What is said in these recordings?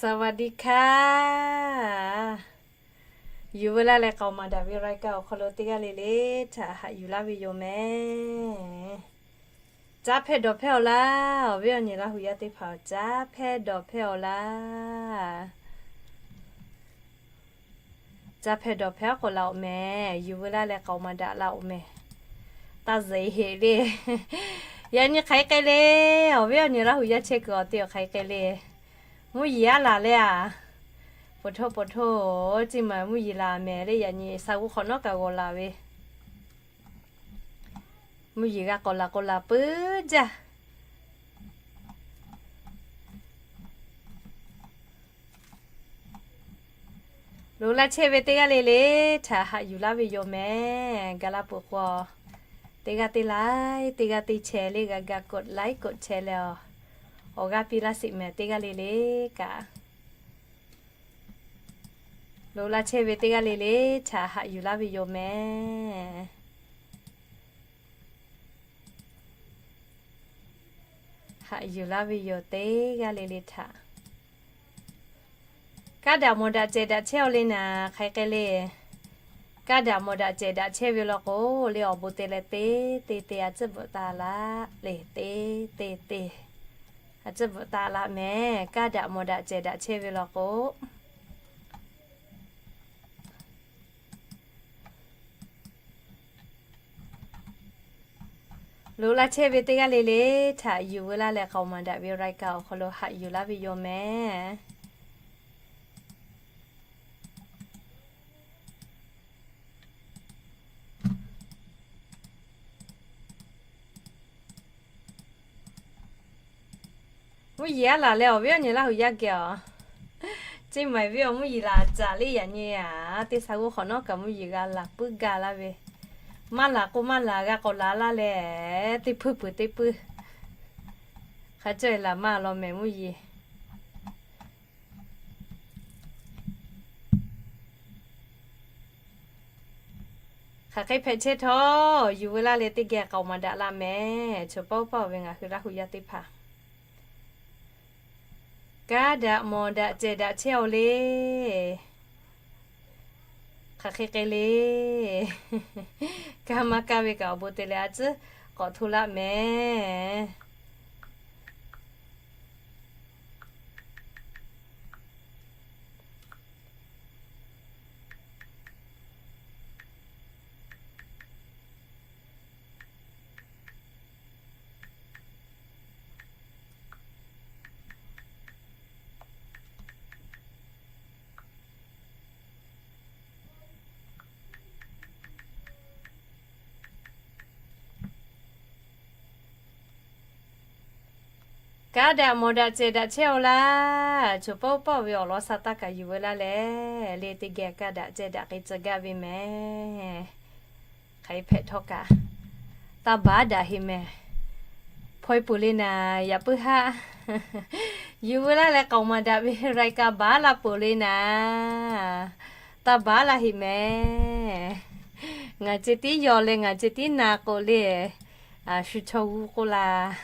สวัสดีค่ะ Yuˬ veu laˇ leh k'aoˍ maˍ daꞈ ve รายการ awˬ hk'aw lo teˇ g'aˇ le le htaꞈ haꞈ yuˬ laˇ ve yoˬ mehˍ. Caˇ hpehˇ dawˬ hpehˇ-aw laˇ. Awˬ viˉ awˬ nyi Laˇ huˍ yaˇ teˇ hpaˍ-oˬ, caˇ hpehˇ dawˬ hpehˇ-aw laˇ. Caˇ hpehˇ dawˬ hpehˇ k'awꞈ laˬ oꞈ mehˍ. Yuˬ veu laˇ leh k'aoˍ maˍ daꞈ laˇ oꞈ mehˍ. Taˇ zeꞈ heꞈ le. Yaꞈ nyi hk'aˬ hk'e k'ai le. Awˬ viˉ awˬ nyi Laˇ huˍ yaˇ chehˇ kuiˬ awˬ te awˬ hk'aˬ hk'e k'ai le. Mvuhˇ yeˬ aˉ laˬ le a. Poˬ htoˇ poˬ htoˇ, ciˇ maˬ mvuhˇ yeˬ laˬ mehˍ le. Yaꞈ nyi sa g'uˇ hk'awꞈ nawˉ kaꞈ g'aw laˬ ve. Mvuhˇ yeˬ g'a k'awꞈ laˬ k'o laˬ puiˉ jaˇ. Loꞈ laˇ chehˇ ve teˇ g'aˇ le le htaꞈ haꞈ yuˬ laˇ ve yoˬ mehˍ. Ga laˇ peuˬ k'o, teˇ g'aˇ teˇ laiˉ, teˇ g'aˇ teˇ chehˇ le g'a ga กดไลค์ กดแชร์ leh a, awˬ g'aˇ piˇ laˇ sheˍ mehˍ teˇ g'aˇ le le kaꞈ. Loꞈ laˇ chehˇ ve teˇ g'aˇ le le htaꞈ haꞈ yuˬ laˇ ve yoˬ mehˍ. Haꞈ yuˬ laˇ ve yoˬ teˇ g'aˇ le le htaꞈ. Kaˇ daꞈ mawˬ daꞈ cehˬ daꞈ chehˇ-aw le naˍ, hk'aˬ hk'e le. Kaˇ daꞈ mawˬ daꞈ cehˬ daꞈ chehˇ ve law k'o, le awˬ bon te leh te te te a tcuhˉ bvuhꞈ taˍ laˇ le, te te te a tcuhˉ bvuhꞈ taˍ laˇ mehˍ. Kaˇ daꞈ mawˬ daꞈ cehˬ daꞈ chehˇ ve law k'o, Loꞈ laˇ chehˇ ve teˇ g'aˇ le le htaꞈ yuˬ veu laˇ leh k'aoˍ maˍ daꞈ ve รายการ awˬ hk'aw lo haꞈ yuˬ laˇ ve yoˬ mehˍ. Mvuhˇ yeˬ aˉ laˬ leh awˬ viˉ awˬ nyi Laˇ huˍ yaˇ geh awˬ, ceˇ maiˍ viˉ awˬ mvuhˇ yeˬ laˬ caꞈ le yaꞈ nyi a, teˇ sha g'oˇ hk'awꞈ nawˉ kaꞈ mvuhˇ yeˬ g'a laˬ puiˉ gaˇ laˇ ve, maˇ laˬ k'o maˇ laˬ g'a k'awꞈ laˬ laˇ leh, teˇ hpuiˇ peuˬ teˇ puiˇ hk'a cawˇ e laˬ maˇ law mehˍ mvuhˇ yeˬ. Hk'aˬ hk'e hpehꞈ chehˇ htawˇ, yuˬ veu laˇ leh teˇ geh k'aoˍ maˍ daꞈ laˇ mehˍ. Choˬ paˇ oˇ paˇ ve ngaˬ hui Laˇ huˍ yaˇ teˇ hpaˍ, kaˇ daꞈ mawˬ daꞈ cehˬ daꞈ chehˇ-aw le. Hk'aˬ hk'e k'ai le. Kaˇ maˇ kaˇ ve kaꞈ awˬ bon te leh a tcuhˉ k'awꞈ hto laˇ mehˍ. Kaˇ daꞈ mawˬ daꞈ cehˬ daꞈ chehˇ-aw laˇ. Choˬ paˇ oˇ paˇ ve awˬ lawn sha taˇ kaꞈ yuˬ veu laˇ leh, le teˇ geh kaˇ daꞈ cehˬ daꞈ k'ai tcuh gaˇ ve mehˍ. Hk'aˬ hk'e hpehꞈ htawˇ kaꞈ, taˇ baˬ daꞈ heꞈ mehˍ. Hpaw e peuˬ le naˍ, yaꞈ puiˉ haˆ. Yuˬ veu laˇ leh k'aoˍ maˍ daꞈ ve รายการ baˬ laˇ peuˬ le naˍ, taˇ baˬ laˇ heꞈ mehˍ. Ngaˬ ceh tiˉ yaw leh ngaˬ ceh tiˉ na k'o le, shu chaw g'uˇ k'oˆ laˇ.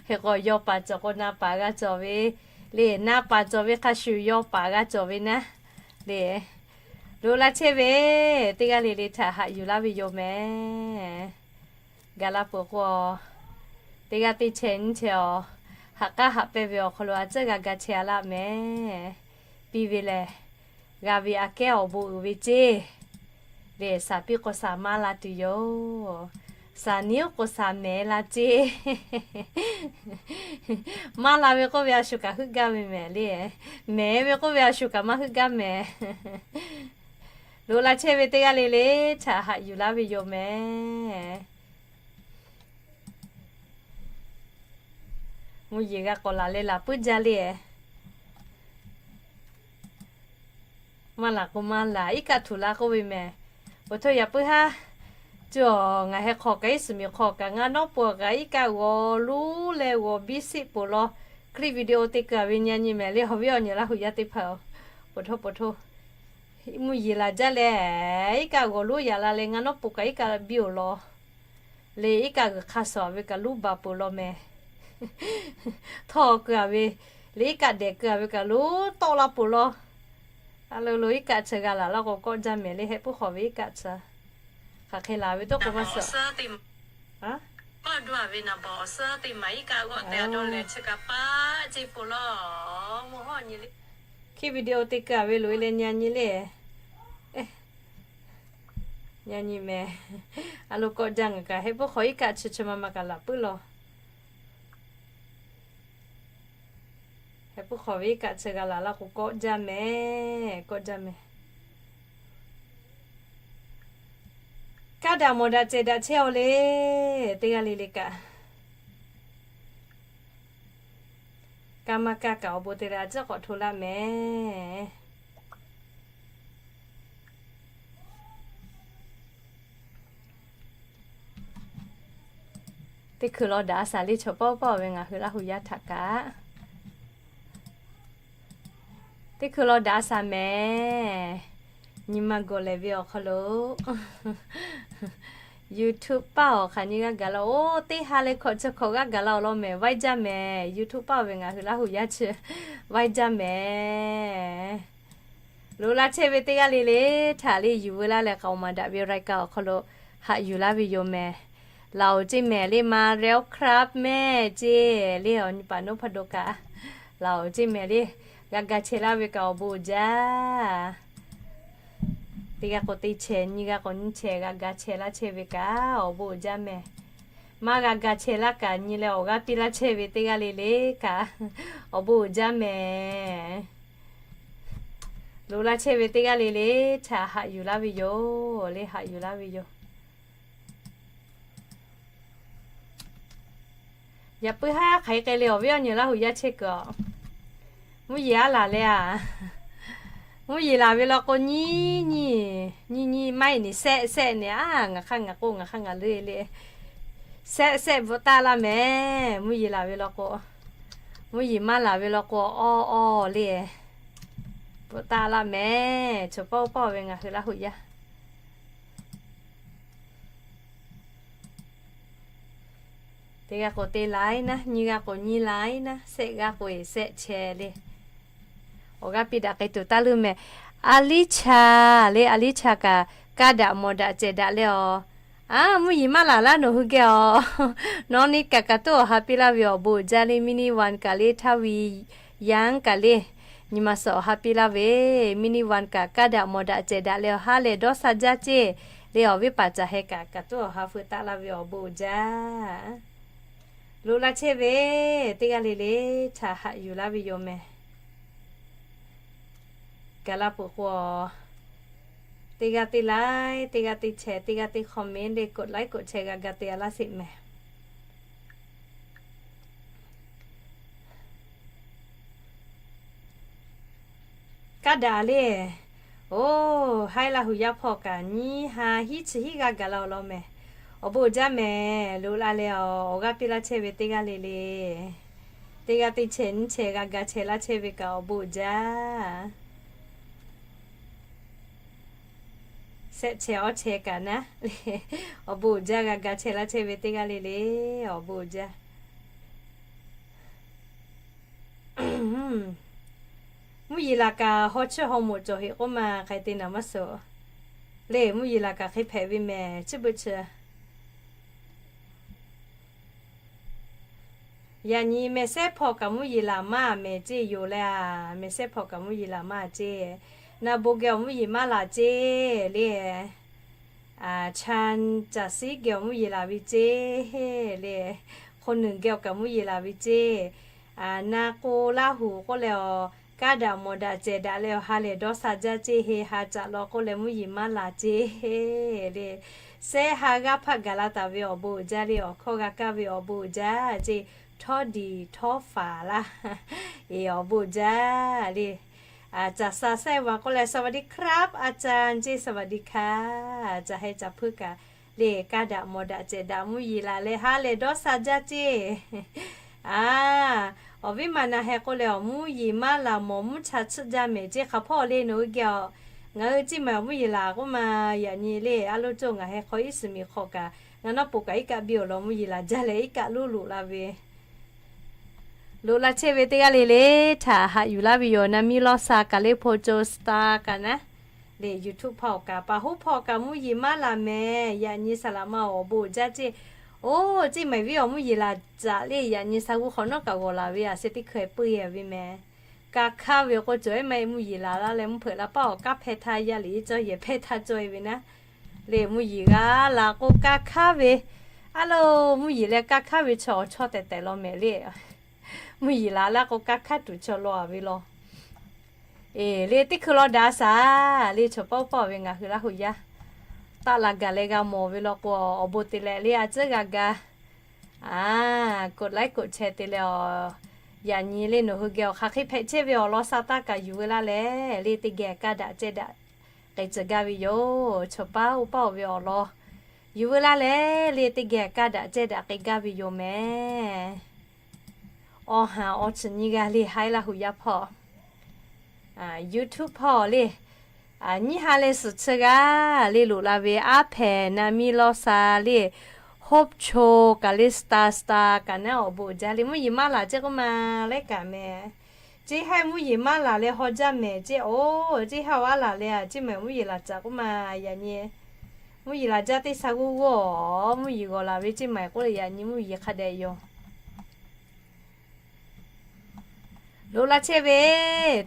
Hk'e k'o yaw paˍ cawˬ k'o na paˍ g'a cawˬ ve le, na paˍ cawˬ ve hk'a shuˍ yaw paˍ g'a cawˬ ve naˉ le. Loꞈ laˇ chehˇ ve teˇ g'aˇ le le htaꞈ haꞈ yuˬ laˇ ve yoˬ mehˍ. Gaˬ la peuˬ k'o, teˇ g'aˇ teˇ chehˇ nyiˇ chehˇ-aw, haꞈ k'aˉ haꞈ pehnˇ ve awˬ hk'aw lo a tcuhˉ g'a ga chehˇ a laˇ mehˍ. Piˇ ve lehˬ, g'a ve aꞈ kehˉ awˬ bon uiˍ ve ceˇ. Lehˬ, shaˍ piˇ k'o shaˍ maˇ la tuˬ yoˬ. Shaˍ niˉ oˉ k'o shaˍ mehˍ la ceˇ. Maˇ la ve k'oˆ ve a shu kaꞈ heuˆ gaˇ ve mehˍ le. Mehˍ ve k'oˆ ve a shu kaꞈ maˇ heuˆ gaˇ mehˍ. Loꞈ la chehˇ ve teˇ g'aˇ le le htaꞈ haꞈ yuˬ laˇ ve yoˬ mehˍ. Mvuhˇ yeˬ g'a k'awꞈ laˬ leh laˬ puiˉ jaˇ le. Maˇ laˬ k'o maˇ laˬ, iˉ kaˆ htuꞈ la k'oˆ ve mehˍ. Awˬ htoꞈ yaꞈ puiˉ haˉ, cuˇ-aw ngaˬ heh hk'aw kaꞈ iˉ suhˍ miˬ hk'aw kaꞈ ngaˇ nawˉ peuˬ kaꞈ iˉ kaˆ g'awˬ lonˉ leh g'awˬ biˇ siˆ peuˬ law. Clip video te keu-a ve nyi nyi mehˍ le, awˬ viˉ awˬ nyi Laˇ huˍ yaˇ teˇ hpaˍ-oˬ, poˬ htoˇ poˬ htoˇ. Mvuhˇ yeˬ laˬ jaˇ leh, iˉ kaˆ g'awˬ lonˉ yaꞈ la leh ngaˇ nawˉ peuˬ kaꞈ iˉ kaˆ biˇ-oˬ law. Le iˉ kaˆ g'uiˬ hk'a shuˍ ve kaꞈ lonˉ baˬ peuˬ law mehˍ. Htawˇ keu-a ve, Liꞈ iˉ kaˆ dehˬ keu-a ve kaꞈ lo tawˆ la peuˬ law. A lo lo iˉ kaˆ chi g'a laˬ laˇ k'o kawˆ jaˇ mehˍ le, heh puiˉ hk'awꞈ ve iˉ kaˆ chi. Hk'aˬ hk'e laˬ ve tawˇ k'o maˇ suhˍ. Hkiˇ video te keu-a ve loꞈ-e leh nyi nyi le. Nyi nyi mehˍ. A lo kawˆ jaˇ ngaˬ kaꞈ heh puiˉ hk'awꞈ iˉ kaˆ chi chi ma ma kaꞈ laˬ puiˉ law. Heh puiˉ hk'awꞈ ve iˉ kaˆ chi g'a laˬ laˇ k'o kawˆ jaˇ mehˍ, kawˆ jaˇ mehˍ. Kaˇ daꞈ mawˬ daꞈ cehˬ daꞈ chehˇ-aw le. Teˇ g'aˇ le le kaꞈ, kaˇ maˇ kaˇ kaꞈ awˬ bon te leh a ciˉ k'awꞈ hto laˇ mehˍ. Teˇ hkui law daꞈ a shaˍ le chaw pawˆ pawˆ ve ngaˬ hui Laˇ huˍ yaˇ htaꞈ kaꞈ. Teˇ hkui law daꞈ a shaˍ mehˍ. Nyi ma gawˬ lehˬ ve awˬ hk'aw lo YouTube paˇ awˬ hk'aˬ nyi g'aˇ gaˬ la-o. Oˇ teˇ ha leh hkawꞈ chi hkawꞈ g'aˇ gaˬ la awˬ lawn mehˍ, vaiˇ jaˇ mehˍ. YouTube paˇ ve ngaˬ hui Laˇ huˍ yaˇ chi vaiˇ jaˇ mehˍ. Loꞈ la chehˇ ve teˇ g'aˇ le le htaꞈ le yuˬ veu laˇ leh k'aoˍ maˍ daꞈ ve รายการ awˬ hk'aw lo haꞈ yuˬ laˇ ve yoˬ mehˍ. Laˬ-oˬ ceˇ mehˍ le, Maˍriehˉ Krab mehˍ ceˇ le, awˬ nyi paˍ noˉ hpaˇ do kaꞈ laˬ-oˬ ceˇ mehˍ le. G'a ga chehˇ laˇ ve kaꞈ awˬ bon uiˍ jaˇ. Teˇ g'aˇ k'o teˇ chehˇ, nyiˇ g'aˇ k'o nyiˇ chehˇ g'a ga chehˇ laˇ chehˇ ve kaꞈ awˬ bon uiˍ jaˇ mehˍ. Maˇ g'a ga chehˇ laˇ kaꞈ nyi leh awˬ g'aˇ piˇ laˇ chehˇ ve teˇ g'aˇ le le kaꞈ awˬ bon uiˍ jaˇ mehˍ. Loꞈ la chehˇ ve teˇ g'aˇ le le htaꞈ haꞈ yuˬ laˇ ve yoˬ le, haꞈ yuˬ laˇ ve yoˬ. Yaꞈ puiˉ haˉ hk'aˬ hk'e le awˬ viˉ awˬ nyi Laˇ huˍ yaˇ chehˇ kuiˬ a, mvuhˇ yeˬ aˉ laˬ le a. Mvuhˇ yeˬ laˬ ve law k'o nyiˇ nyiˇ, nyiˇ nyiˇ maˇ heˆ ni sehˆ sehˆ ni a, ngaˬ hk'aˇ ngaˬ k'oˆ ngaˬ hk'aˇ ngaˬ leuˉ le. Sehˆ sehˆ bvuhꞈ taˆ laˇ mehˍ. Mvuhˇ yeˬ laˬ ve law k'o, mvuhˇ yeˬ maˇ laˬ ve law k'o awˇ awˇ le bvuhꞈ taˆ laˇ mehˍ. Chaw pawˆ pawˆ ve ngaˬ hui Laˇ huˍ yaˇ. Teˇ g'aˇ k'o teˇ laiˉ naˉ, nyiˇ g'aˇ k'o nyiˇ laiˉ naˉ, sehˆ g'aˇ k'o e sehˆ chehˇ le. Awˬ g'aˇ piˇ daꞈ k'ai tuˬ taˇ leuˇ mehˍ. A liˇ cha le, a liˇ cha kaꞈ kaˇ daꞈ mawˬ daꞈ cehˬ daꞈ leh awˬ. A, mvuhˇ yeˬ maˇ laˬ laˇ nawˬ hui geh awˬ. Nawˬ ni kaꞈ kaꞈ tuˉ awˬ ha piˇ laˇ ve awˬ bon uiˍ jaˇ le, mini van kaꞈ le, htaˇ ve yanˇ kaꞈ le, nyi ma suhˍ awˬ ha piˇ laˇ ve, mini van kaꞈ kaˇ daꞈ mawˬ daꞈ cehˬ daꞈ leh awˬ ha lehˬ dawˇ sha jaˇ ceˇ le, awˬ viˉ paˍ caˬ heh kaꞈ kaꞈ tuˉ awˬ ha feu taˆ laˇ ve awˬ bon uiˍ jaˇ. Loꞈ la chehˇ ve teˇ g'aˇ le le htaꞈ haꞈ yuˬ laˇ ve yoˬ mehˍ. Gaˬ la peuˬ k'o, teˇ g'aˇ teˇ laiˉ, teˇ g'aˇ teˇ chehˇ, teˇ g'aˇ teˇ comment le, กดไลค์ กดแชร์ g'a ga te-a laˇ sheˍ mehˍ. Kaˇ daꞈ le. Oˇ, haiˉ Laˇ huˍ yaˇ hpawˇ kaꞈ nyiˇ ha hiˉ chi hiˉ g'aˇ gaˬ la awˬ lawn mehˍ. Awˬ bon uiˍ jaˇ mehˍ. Loꞈ la leh awˬ g'aˇ piˇ laˇ chehˇ ve teˇ g'aˇ le le, teˇ g'aˇ teˇ chehˇ nyiˇ chehˇ g'a ga chehˇ laˇ chehˇ ve kaꞈ awˬ bon uiˍ jaˇ. Sehˆ chehˇ awˇ chehˇ kaꞈ naˉ, awˬ bon uiˍ jaˇ. G'a ga chehˇ laˇ chehˇ ve teˇ g'aˇ le le, awˬ bon uiˍ jaˇ. Mvuhˇ yeˬ laˬ kaꞈ haw chiˇ haw moˍ cawˬ heꞈ k'oˆ ma hk'aˬ hk'e te naˍ maˇ suhˍ le. Mvuhˇ yeˬ laˬ kaꞈ hk'e hpehꞈ ve mehˍ, chi beuꞈ chi. Yaꞈ nyi mehˍ sehˉ hpawˇ kaꞈ mvuhˇ yeˬ laˬ maˇ mehˍ ceˇ yoˬ le a. Mehˍ sehˉ hpawˇ kaꞈ mvuhˇ yeˬ laˬ maˇ ceˇ. Na bon geh awˬ mvuhˇ yeˬ maˇ laˬ ceˇ le. Cha caˬ siˉ geh awˬ mvuhˇ yeˬ laˬ ve ceˇ le. Hk'o nuˬ geh awˬ kaꞈ mvuhˇ yeˬ laˬ ve ceˇ. Na k'o Laˇ huˍ k'oˆ leh awˬ, kaˇ daꞈ mawˬ daꞈ cehˬ daꞈ leh awˬ ha lehˬ dawˇ sha jaˇ ceˇ, he ha caꞈ law k'oˆ leh mvuhˇ yeˬ maˇ laˬ ceˇ le. Sehˉ ha g'aˇ hpaˆ gaˬ la taˍ ve awˬ bon uiˍ jaˇ le, awˬ hkawˇ g'a kaˇ ve awˬ bon uiˍ jaˇ ceˇ. Htawˇ diˬ htawˇ faˍ laˇ e awˬ bon uiˍ jaˇ le. Caˬ sha sehˉ va k'oˆ leh สวัสดีครับอาจารย์ ceˇ, สวัสดีค่ะ caˬ heh caˬ hpuiˇ kaꞈ le, kaˇ daꞈ mawˬ daꞈ cehˬ daꞈ mvuhˇ yeˬ laˬ leh ha lehˬ dawˇ sha jaˇ ceˇ. A, awˬ viˉ ma na heh k'oˆ leh awˬ mvuhˇ yeˬ maˇ laˬ mawˬ mvuhˇ cha tsuhˆ jaˇ mehˍ ceˇ. Hk'aˬ hpawˇ le nawˬ hui geh awˬ, ngaˬ hui ciˇ ma awˬ mvuhˇ yeˬ laˬ k'oˆ ma. Yaꞈ nyi le a loˇ cawˇ ngaˬ heh hk'aw iˉ suhˍ miˬ hk'awꞈ kaꞈ ngaˬ nawˉ po kaꞈ iˉ kaˆ biˇ awˬ lawn mvuhˇ yeˬ laˬ jaˇ leh iˉ kaˆ loˇ loꞈ la ve Loꞈ la chehˇ ve teˇ g'aˇ le le htaꞈ haꞈ yuˬ laˇ ve yoˬ. Naˍ miˇ Lawˇ Sha kaꞈ le Hpo Co Star kaꞈ naˉ le YouTube hpawˇ kaꞈ paˍ hoˉ hpawˇ kaꞈ mvuhˇ yeˬ maˇ laˬ mehˍ. Yaꞈ nyi saˍ laꞈ ma awˬ bon uiˍ jaˇ ceˇ. Oˇ, ceˇ maˬ viˉ awˬ mvuhˇ yeˬ laˬ caꞈ le. Yaꞈ nyi sa g'uˇ hk'awꞈ nawˉ kaꞈ g'awˬ laˬ ve a se teˇ hkui puiˇ ve mehˍ. Ka hkaˇ ve k'o cawˬ eˉ maˇ heˆ, mvuhˇ yeˬ laˬ laˇ leh mvuhˇ hpeuꞈ la paˉ awˬ kaˉ hpehˇ htaˇ yaˇ liꞈ cawˇ yehˬ hpehˇ htaˇ cawˇ e ve naˉ le. Mvuhˇ yeˬ g'a laˬ k'o ka hkaˇ ve, a lo, mvuhˇ yeˬ leh ka hkaˇ ve chaw awˬ chawˇ tehˬ tehˬ law mehˍ le. Mvuhˇ yeˬ laˬ laˇ k'o ka hkaˇ tuˬ chaw law a ve law. Eˬ, le teˇ hkui law daꞈ a shaˍ le chaw paˉ oˇ paˉ ve ngaˬ hui Laˇ hu yaˇ taˆ la gaˬ leh g'a mawˬ ve law k'o, awˬ bon te leh le a tcuhˉ g'a ga. A, กดไลค์ กดแชร์ te leh a, yaꞈ nyi le nawˬ hui geh awˬ hk'aˬ hk'e hpehꞈ chehˇ ve awˬ lawn sa taˇ kaꞈ yuˬ veu laˇ leh le teˇ geh kaˇ daꞈ cehˇ daꞈ k'ai tcuh gaˇ ve yoˬ. Chaw paˉ oˇ paˉ oˬ ve awˬ lawn yuˬ veu laˇ leh le teˇ geh kaˇ daꞈ cehˇ daꞈ k'ai gaˇ ve yoˬ mehˍ. Awˬ haˍ awˬ chi nyi g'a le haiˉ Laˇ hu yaˇ hpawˇ YouTube hpawˇ le, nyiˇ ha leh suhˍ chi g'aˇ le loꞈ la ve aˉ hpehꞈ Naˍ miˇ Lawˇ Sha le, Hope Cho kaꞈ le Star Star kaꞈ naˉ awˬ bon uiˍ jaˇ le. Mvuhˇ yeˬ maˇ laˬ ceˇ k'oˆ ma laiˉ kaꞈ mehˍ. Ceˇ haiˉ mvuhˇ yeˬ maˇ laˬ leh haw jaˇ mehˍ ceˇ. Oˇ, ceˇ haiˉ awˬ aˉ laˬ leh a ceˇ mehˍ mvuhˇ yeˬ laˬ caꞈ k'oˆ ma. Yaꞈ nyi mvuhˇ yeˬ laˬ jaˇ teˇ sha g'uˇ g'uˇ a, mvuhˇ yeˬ g'awˬ laˬ ve ceˇ maˬ k'oˆ le. Yaꞈ nyi mvuhˇ yeˬ hk'a dehꞈ yoˬ. Loꞈ la chehˇ ve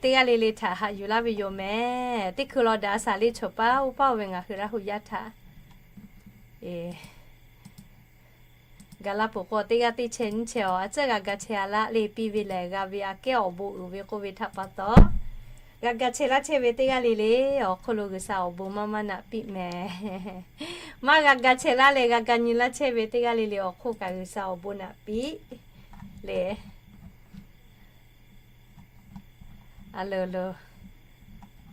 teˇ g'aˇ le le htaꞈ haꞈ yuˬ laˇ ve yoˬ mehˍ. Teˇ hkui law daꞈ a shaˍ le chaw paˉ oˇ paˉ oˇ ve ngaˬ hui Laˇ hu yaˇ htaꞈ ga laˇ peuˬ k'o teˇ g'aˇ teˇ chehˇ nyiˇ chehˇ awˬ a tcuhˉ g'a ga chehˇ a laˇ le. Piˇ ve lehˬ g'a ve aꞈ kehˉ awˬ bon uiˍ ve k'oˆ ve htaꞈ pa taw, g'a ga chehˇ laˇ chehˇ ve teˇ g'aˇ le le awˬ hk'oˆ lo G'uiˬsha awˬ bon maˇ maˇ naꞈ piˇ mehˍ. Maˇ g'a ga chehˇ laˇ leh g'a ga nyi laˇ chehˇ ve teˇ g'aˇ le le awˬ hk'oˆ kaꞈ G'uiˬsha awˬ bon naꞈ piˇ le. A lo lo,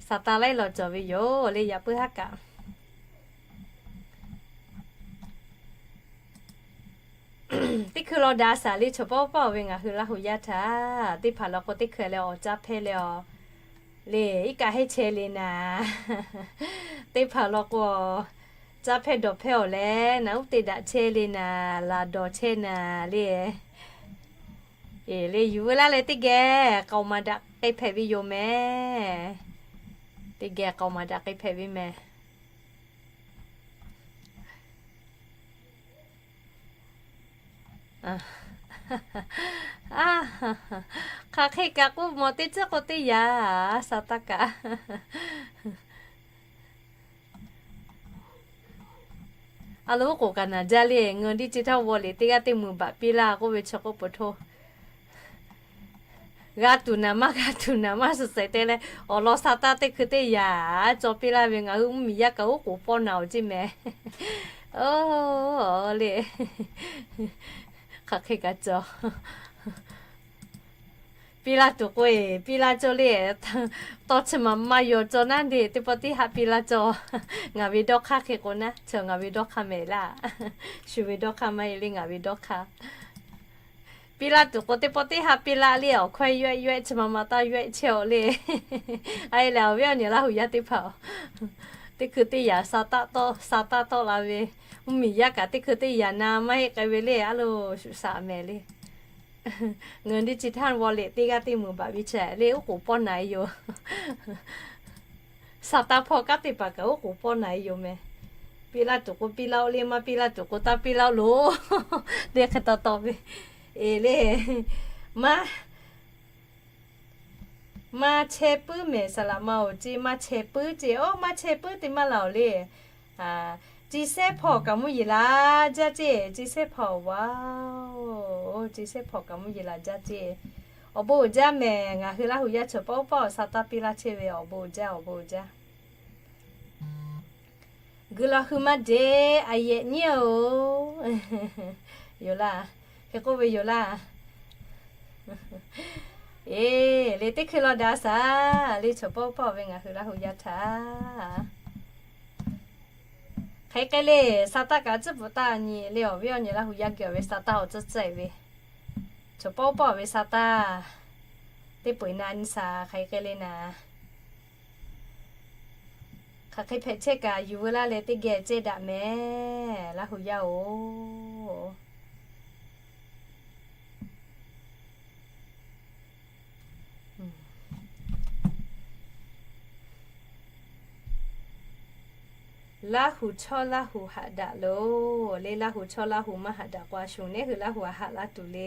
Saˍtanˍ laiˉ law cawˬ ve yoˬ le yaꞈ puiˉ haˉ kaꞈ. Teˇ hkui law daꞈ a shaˍ le chaw paˉ oˇ paˉ oˇ ve ngaˬ hui Laˇ hu yaˇ htaꞈ teˇ hpaˍ law k'o teˇ hkui leh awˬ caˇ hpehˇ leh a le iˉ kaˆ heˉ chehˇ le naˍ. Teˇ hpaˍ law k'o caˇ hpehˇ dawˬ hpehˇ awˬ leh naˍ uˉ te daꞈ chehˇ le naˍ, laˬ dawˬ chehˇ naˍ le. Eˬ, le yuˬ veu laˇ leh teˇ geh k'aoˍ maˍ daꞈ k'ai hpehꞈ ve yoˬ mehˍ. Teˇ geh k'aoˍ maˍ daꞈ k'ai hpehꞈ ve mehˍ. Hk'aˬ hk'e kaꞈ k'oˆ mawˬ teˇ tcuhˉ k'o teˇ yaꞈ, Saˍtanˍ kaꞈ a lo oˉ k'oˍ kaꞈ naˍ jaˇ le. Ngeu diˇ ce htaˇ vawˇ liꞈ teˇ g'aˇ teˇ mui baꞈ piˇ laˇ k'oˆ ve chi k'oˆ peuˬ hto. G'a tuˬ naˍ maˇ g'a tuˬ naˍ maˇ suhˍ sehˍ te leh awˬ lawn Saˍtanˍ teˇ hkui teˇ yaꞈ caw piˇ laˇ ve ngaˬ hui mvuhˇmiˬ yaˇ kaꞈ oˉ k'oˍ pawˆ naˍ oˬ ceˇ mehˍ. Oˇ le, hk'aˬ hk'e kaꞈ cawˬ. Piˇ laˇ tuˬ k'o eˬ piˇ laˇ cawˇ le. Tawˇ chi ma maˇ yaw cawˇ naˉ le, teˇ pawˆ teˇ haˆ piˇ laˇ cawˇ. Ngaˬ ve dawˇ hk'aˇ hk'e k'o naˉ, chi ngaˬ ve dawˇ hk'aˇ mehˍ laˇ. Shu ve dawˇ hk'aˇ maˇ heˆ le, ngaˬ ve dawˇ hk'aˇ. Piˇ laˇ tuˬ k'o teˇ pawˆ teˇ haˆ piˇ laˇ le. Awˬ hkawehˇ yawehˆ yawehˆ chi ma ma taˇ yawehˆ chehˇ awˬ le. A e lehˬ awˬ viˉ awˬ nyi Laˇ hu yaˇ teˇ hpaˍ, teˇ hkui teˇ yaꞈ Saˍtanˍ tawˆ, Saˍtanˍ tawˆ la ve, mvuhˇmiˬ yaˇ kaꞈ teˇ hkui teˇ yaꞈ na maˇ heˆ k'ai ve le. A lo shuˍ shaꞈ mehˍ le. Ngeu diˇ ce htaˇ vawˇ liꞈ teˇ g'aˇ teˇ mui baꞈ ve chaꞈ le oˉ k'oˍ pawˆ naˍ e yoˬ. Saˍtanˍ hpawˇ kanˉ te paˍ kaꞈ oˉ k'oˍ pawˆ naˍ e yoˬ mehˍ. Piˇ laˇ tuˬ k'o piˇ laˇ oˬ le, maˇ piˇ laˇ tuˬ k'o taˇ piˇ laˇ oˬ loˬ. Teˇ hk'e taw taw ve eˬ le. Maˇ, maˇ chehˇ puiˉ mehˍ saˍ laꞈ ma oˬ ceˇ, maˇ chehˇ puiˉ ceˇ. Oˇ, maˇ chehˇ puiˉ te maˇ laˬ oˬ le. Ci sehˉ hpawˇ kaꞈ mvuhˇ yeˬ laˬ jaˇ ceˇ. Ci sehˉ hpawˇ, wow, ci sehˉ hpawˇ kaꞈ mvuhˇ yeˬ laˬ jaˇ ceˇ. Awˬ bon uiˍ jaˇ mehˍ. Ngaˬ hui Laˇ hu yaˇ chaw paˉ oˉ paˉ awˬ Saˍtanˍ piˇ laˇ chehˇ ve awˬ bon uiˍ jaˇ, awˬ bon uiˍ jaˇ. Guiˬ laˬ hui maˇ jeˬ, a yehꞈ nyiˉ oˬ. Yoˬ laˇ, hk'e k'oˆ ve yoˬ laˇ. Eˬ, le teˇ hkui law daꞈ a shaˍ le chaw paˉ oˉ paˉ oˬ ve ngaˬ hui Laˇ hu yaˇ htaꞈ hk'aˬ hk'e le, Saˍtanˍ kaꞈ tcuhˉ pfuhˍ taˇ nyi le. Awˬ viˉ awˬ nyi Laˇ hu yaˇ geh awˬ ve Saˍtanˍ awˬ tcuhˉ tcuhˉ e ve, chaw paˉ oˉ paˉ awˬ ve Saˍtanˍ teˇ peu eˬ na nyi shaˍ hk'aˬ hk'e le naˍ. Hk'aˬ hk'e hpehꞈ chehˇ kaꞈ yuˬ veu laˇ leh teˇ geh cehˇ daꞈ mehˍ Laˇ hu yaˇ oˬ. Laˇ huˍ chawˇ Laˇ huˍ haꞈ daꞈ loˬ le. Laˇ huˍ chawˇ Laˇ huˍ maˇ haꞈ daꞈ k'o, a shu nehˉ hui Laˇ huˍ a haꞈ laˇ tuˬ le.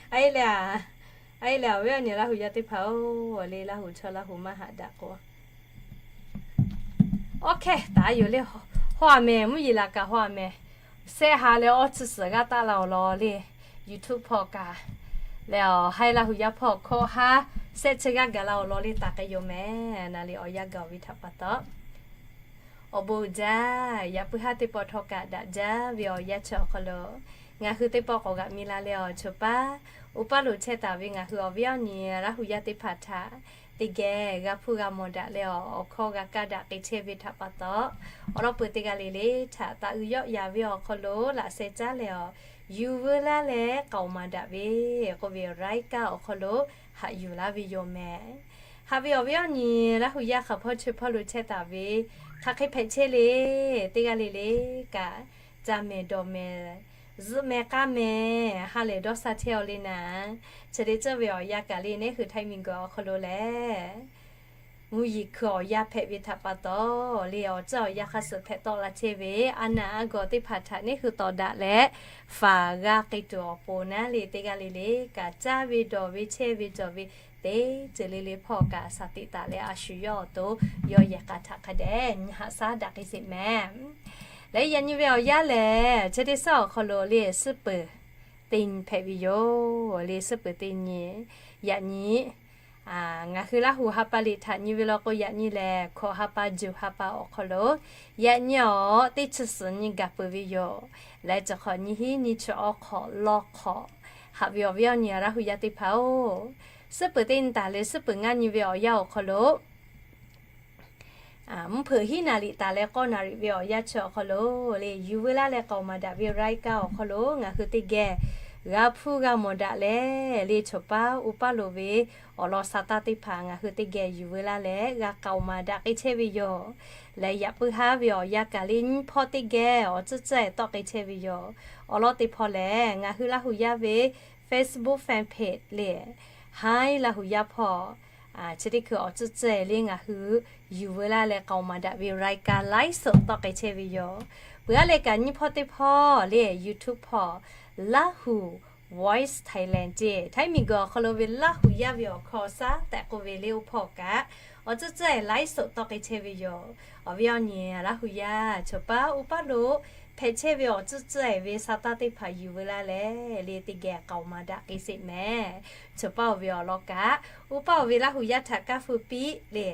A e le, a e le, awˬ viˉ awˬ nyi Laˇ huˍ yaˇ teˇ hpaˍ oˬ le, Laˇ huˍ chawˇ Laˇ huˍ maˇ haꞈ daꞈ k'o, awˬ hkehˇ taˍ yoˬ le. Haw a mehˍ, mvuhˇ yeˬ laˬ kaꞈ haw a mehˍ. Sehˆ ha leh awˇ chi suhˍ g'aˇ taˆ la awˬ lawn le. YouTube hpawˇ kaꞈ leh, awˬ haiˉ Laˇ huˍ yaˇ hpawˇ hkawˇ haˉ sehˆ chi g'aˇ gaˬ la awˬ lawn le taˍ k'ai yoˬ mehˍ. Naˍ liˍ awˬ yanˇ gaˬ ve htaꞈ pa taw, awˬ bon uiˍ jaˇ. Yaꞈ puiˉ haˉ teˇ pawˆ htawˇ kaꞈ daꞈ jaˇ ve awˬ yanˇ chi awˬ hk'aw lo, ngaˬ hui teˇ pawˆ k'awꞈ g'aꞈ mi la leh awˬ choˬ paˉ uˉ paˉ lo chehˇ taˍ ve ngaˬ hui awˬ viˉ awˬ nyi Laˇ huˍ yaˇ teˇ hpaˍ htaꞈ teˇ geh g'a hpuˇ g'a mawˬ daꞈ leh, awˬ hkawˇ g'a kaˇ daꞈ k'ai chehˇ ve htaꞈ pa taw, awˬ lawn peuˬ teˇ g'aˇ le le htaꞈ taˍ uiˍ yawˆ yaˍ ve awˬ hk'aw lo laꞈ sheh caˉ leh, awˬ yuˬ veu laˇ leh k'aoˍ maˍ daꞈ ve k'oˆ ve รายการ awˬ hk'aw lo haꞈ yuˬ laˇ ve yoˬ mehˍ. Haꞈ ve awˬ viˉ awˬ nyi Laˇ huˍ yaˇ hk'aˬ hpawˇ chi hpawˇ lo chehˇ taˍ ve, hk'aˬ hk'e hpehꞈ chehˇ le. Teˇ g'aˇ le le kaꞈ, caˇ mehˍ dawˬ mehˍ, zuhˆ mehˍ k'aˇ mehˍ, ha lehˬ dawˇ sha chehˇ aw le naˍ. Chi te cawˇ ve awˬ yanˇ kaꞈ le, nehˉ hui Htaiˇ miˬguiˬ awˬ hk'aw lo lehˬ, mvuhˇ yeˬ hkui awˬ yanˇ hpehꞈ ve htaꞈ pa taw le, awˬ ceuˬ awˬ yanˇ hk'a suhˍ hpehꞈ tawˆ la chehˇ ve a naˍ a gawˬ teˇ hpaˍ htaꞈ nehˉ hui tawˍ daꞈ leh, faˍ g'a k'ai tuˬ awˬ pon naˉ le, teˇ g'aˇ le le kaꞈ caˇ ve dawˬ ve chehˇ ve cawˬ ve teˇ ceuˬ le le hpawˇ kaꞈ shaˍ tiꞈ taˍ leh a shu yawˇ awˬ to yawˇ yehˬ k'a htaꞈ hk'a dehꞈ nyi haꞈ shaˉ daꞈ k'ai sheˍ mehˍ. Leh yaꞈ nyi ve awˬ yanˇ lehˬ, chi teˇ shaˉ awˬ hk'aw lo le suhˉ peuˬ teˇ nyi hpehꞈ ve yoˬ le. Suhˉ peuˬ teˇ nyi, yaꞈ nyi ngaˬ hui Laˇ huˍ ha pa liꞈ htaꞈ nyi ve law k'o, yaꞈ nyi lehˬ hkawꞈ ha pa juˬ ha pa awˬ hk'aw lo, yaꞈ nyi awˬ teˇ chi suhˍ nyi gaˬ peuˬ ve yoˬ. Leh chi hk'awꞈ nyiˇ hinˉ nyiˇ chi awˬ hk'awꞈ lawˇ hk'awꞈ, haꞈ ve awˬ viˉ awˬ nyi Laˇ huˍ yaˇ teˇ hpaˍ oˬ, suhˉ peuˬ teˇ nyi taˍ leh suhˉ peuˬ ngaˇ nyi ve awˬ yanˇ awˬ hk'aw lo mvuhˇ hpeuꞈ hiˉ naˍ riˍ taˍ leh k'awˇ naˍ riˍ ve awˬ yanˇ chi awˬ hk'aw lo le, yuˬ veu laˇ leh k'aoˍ maˍ daꞈ ve รายการ awˬ hk'aw lo ngaˬ hui teˇ geh g'a hpuˇ g'a mawˬ daꞈ leh, le choˬ paˉ uˉ paˉ lo ve awˬ lawn sha taˇ teˇ hpaˍ ngaˬ hui teˇ geh yuˬ veu laˇ leh g'a k'aoˍ maˍ daꞈ k'ai chehˇ ve yoˬ. Leh yaꞈ puiˉ haˉ ve awˬ yanˇ kaꞈ le nyiˇ hpawˇ teˇ geh awˬ tcuhˉ tcuhˉ tawˆ k'ai chehˇ ve yoˬ. Awˬ lawn teˇ hpawˇ lehˬ, ngaˬ hui Laˇ huˍ yaˇ ve Facebook fan page le, haiˉ Laˇ huˍ yaˇ hpawˇ chi teˇ hkui awˬ tcuhˉ tcuhˉ le ngaˬ hui yuˬ veu laˇ leh k'aoˍ maˍ daꞈ ve รายการ ไลฟ์สด tawˆ k'ai chehˇ ve yoˬ. Peuˬ aˉ leh kaꞈ nyiˇ hpawˇ teˇ hpawˇ le YouTube hpawˇ Laˇ huˍ Voice Thailand ceˇ, Htaiˇ miˬguiˬ awˬ hk'aw lo ve Laˇ huˍ yaˇ ve awˬ hkawˇ shaˉ tehꞈ k'oˆ ve le oˇ hpawˇ kaꞈ, awˬ tcuhˉ tcuhˉ ไลฟ์สด tawˆ k'ai chehˇ ve yoˬ. Awˬ viˉ awˬ nyi Laˇ huˍ yaˇ choˬ paˉ uˉ paˉ lo hpehꞈ chehˇ ve awˬ tcuhˉ tcuhˉ ve sha taˇ teˇ hpaˍ yuˬ veu laˇ leh le teˇ geh k'aoˍ maˍ daꞈ k'ai sheˍ mehˍ. Choˬ paˉ oˬ ve awˬ lawn kaꞈ, uˉ paˉ oˬ ve Laˇ huˍ yaˇ htaꞈ kaˇ feu piˇ le,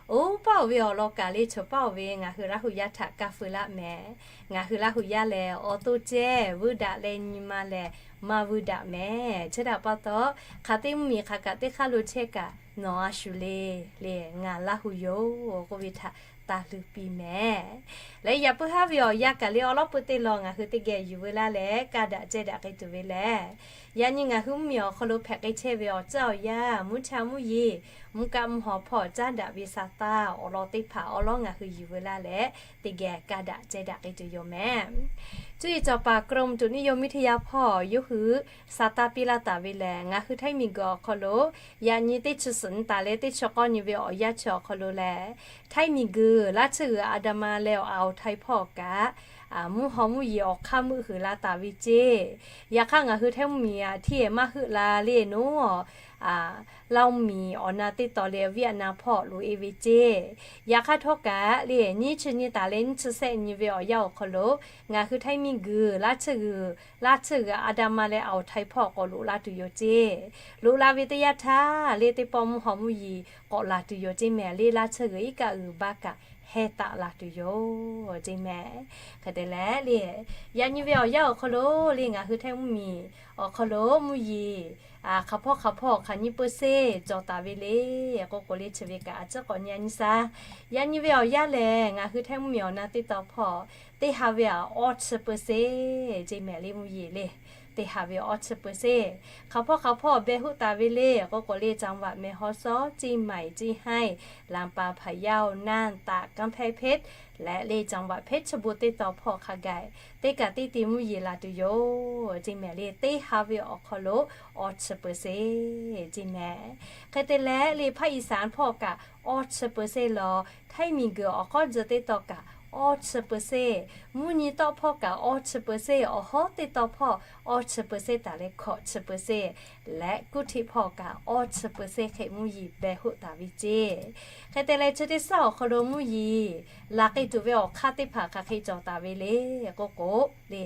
uˉ paˉ oˬ ve awˬ lawn kaꞈ le choˬ paˉ oˬ ve ngaˬ hui Laˇ huˍ yaˇ htaꞈ kaˇ feu laˇ mehˍ. Ngaˬ hui Laˇ huˍ yaˇ lehˬ, awˬ to ceh vuiˇ daꞈ leh nyi ma lehˬ maˇ vuiˇ daꞈ mehˍ. Chi htaꞈ pa taw, hk'aˬ teˇ mvuhˇ miˬ hk'aˬ kaꞈ teˇ hk'aˇ lo chehˇ kaꞈ nawˬ a shu le, le ngaˬ Laˇ huˍ yoˬ k'oˆ ve htaꞈ taˇ hleuˇ piˇ mehˍ. Leh yaꞈ puiˉ haˉ ve awˬ yanˇ kaꞈ le awˬ lawn peuˬ teˇ lawn ngaˬ hui teˇ geh yuˬ veu laˇ leh kaˇ daꞈ ceh daꞈ k'ai tuˬ ve lehˬ, yaꞈ nyi ngaˬ hui mvuhˇ miˬ awˬ hk'aw lo hpehꞈ k'ai chehˇ ve awˬ ceuˬ awˬ yanˇ, mvuhˇ cha mvuhˇ yeˬ, mvuhˇ kaˆ mvuhˇ haw hpawˇ caˉ daꞈ ve sha taˇ awˬ lawn teˇ hpaˍ awˬ lawn ngaˬ hui yuˬ veu laˇ leh teˇ geh kaˇ daꞈ ceh daꞈ k'ai tuˬ yoˬ mehˍ. Cuˇ yiˍ cawˬ paˍ กรมอุตุนิยมวิทยา hpawˇ yawˇ hui sha taˇ piˇ laˇ taˍ ve lehˬ, ngaˬ hui Htaiˇ miˬguiˬ awˬ hk'aw lo yaꞈ nyi teˇ chi suhˍ nyi taˍ leh teˇ chi k'awˇ nyi ve awˬ yanˇ chi awˬ hk'aw lo lehˬ, Htaiˇ miˬguiˬ laˇ tcuhˇ g'uiˬ อันดามัน leh awˬ อ่าวไทย hpawˇ kaꞈ mvuhˇ haw mvuhˇ yeˬ awˬ hk'aˇ meuˆ huiˍ la taˍ ve ceˇ. Yaꞈ hk'aˇ ngaˬ hui Htaiˇ mvuhˇ miˬ htaꞈ hteˇ maˇ heuˆ la le nawˬ, Laˇ huˍ miˬ awˬ na teˇ taw leh Vietnam hpawˇ loꞈ e ve ceˇ. Yaꞈ hk'aˇ htawˇ kaꞈ le nyiˇ chi nyi taˍ leh nyiˇ chi sehˆ nyi ve awˬ yanˇ awˬ hk'aw lo ngaˬ hui Htaiˇ miˬguiˬ laˇ tcuhˇ g'uiˬ, laˇ tcuhˇ g'uiˬ อันดามัน leh awˬ อ่าวไทย hpawˇ k'awꞈ loꞈ la tuˬ yoˬ ceˇ. Loꞈ la ve teˇ yanˇ htaˇ le teˇ pawˆ mvuhˇ haw mvuhˇ yeˬ k'awꞈ laˬ tuˬ yoˬ ceˇ mehˍ. Le laˇ tcuhˇ g'uiˬ iˉ kaˆ g'uiˬ baˇ kaꞈ heh taˆ la tuˬ yoˬ ceˇ mehˍ. Hk'e te leh le, yaꞈ nyi ve awˬ yanˇ awˬ hk'aw lo le ngaˬ hui Htaiˇ mvuhˇ miˬ awˬ hk'aw lo mvuhˇ yeˬ hk'aˬ hpawˇ hk'aˬ hpawˇ hk'aˬ nyi peu seˇ cawˬ taˍ ve le k'oˆ k'o le chi ve kaꞈ a ciˉ k'awꞈ nyi a nyi sha. Yaꞈ nyi ve awˬ yanˇ lehˬ, ngaˬ hui Htaiˇ mvuhˇ miˬ awˬ na teˇ taw hpawˇ teˇ ha ve awˬ awˇ chi peu seˇ ceˇ mehˍ le mvuhˇ yeˬ le. Teˇ ha ve awˬ awˇ chi peu seˇ hk'aˬ hpawˇ hk'aˬ hpawˇ beh huˆ taˍ ve le k'oˆ k'o le จังหวัดแม่ฮ่องสอน เชียงใหม่ เชียงราย ลำปาง พะเยา น่าน ตาก กำแพงเพชร leh le จังหวัดเพชรบูรณ์ teˇ taw hpawˇ hk'a gaˬ teˇ kaꞈ teˇ ti mvuhˇ yeˬ laˬ tuˬ yoˬ ceˇ mehˍ le. Teˇ ha ve awˬ hk'aw lo awˇ chi peu seˇ ceˇ mehˍ. Hk'e te leh le ภาคอีสาน hpawˇ kaꞈ awˇ chi peu seˇ law, Htaiˇ miˬguiˬ awˬ k'awˇ jeh teˇ taw kaꞈ awˇ chi เปอร์เซ็นต์, mvuhˇ nyi tawˆ hpawˇ kaꞈ awˇ chi เปอร์เซ็นต์, awˬ hawˉ teˇ taw hpawˇ awˇ chi เปอร์เซ็นต์ taˍ leh hkawꞈ chi เปอร์เซ็นต์, leh kuˇ htiˆ hpawˇ kaꞈ awˇ chi เปอร์เซ็นต์ hk'e mvuhˇ yeˬ beh hoˆ taˍ ve ceˇ. Hk'e te leh chi teˇ suhˉ awˬ hk'aw lo mvuhˇ yeˬ laˬ k'ai tuˬ ve awˬ hk'aˇ teˇ hpaˍ hk'aˬ hk'e cawˬ taˍ ve le k'oˆ k'o, le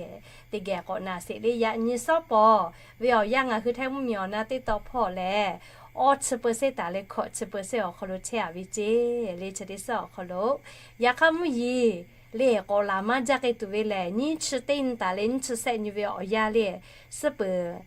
teˇ geh k'awꞈ na sheˍ le, yaꞈ nyi suhˉ pawˍ ve awˬ yanˇ ngaˬ hui Htaiˇ mvuhˇ miˬ awˬ na teˇ taw hpawˇ lehˬ, awˇ chi เปอร์เซ็นต์ taˍ leh hkawꞈ chi เปอร์เซ็นต์ awˬ hk'aw lo chehˇ a ve ceˇ le chi teˇ suhˉ awˬ hk'aw lo. Yaꞈ hk'aˇ mvuhˇ yeˬ le k'awꞈ laˬ maˇ jaˇ k'ai tuˬ ve lehˬ, nyiˇ chi teˇ nyi taˍ leh nyiˇ chi sehˆ nyi ve awˬ yanˇ le, suhˉ peuˬ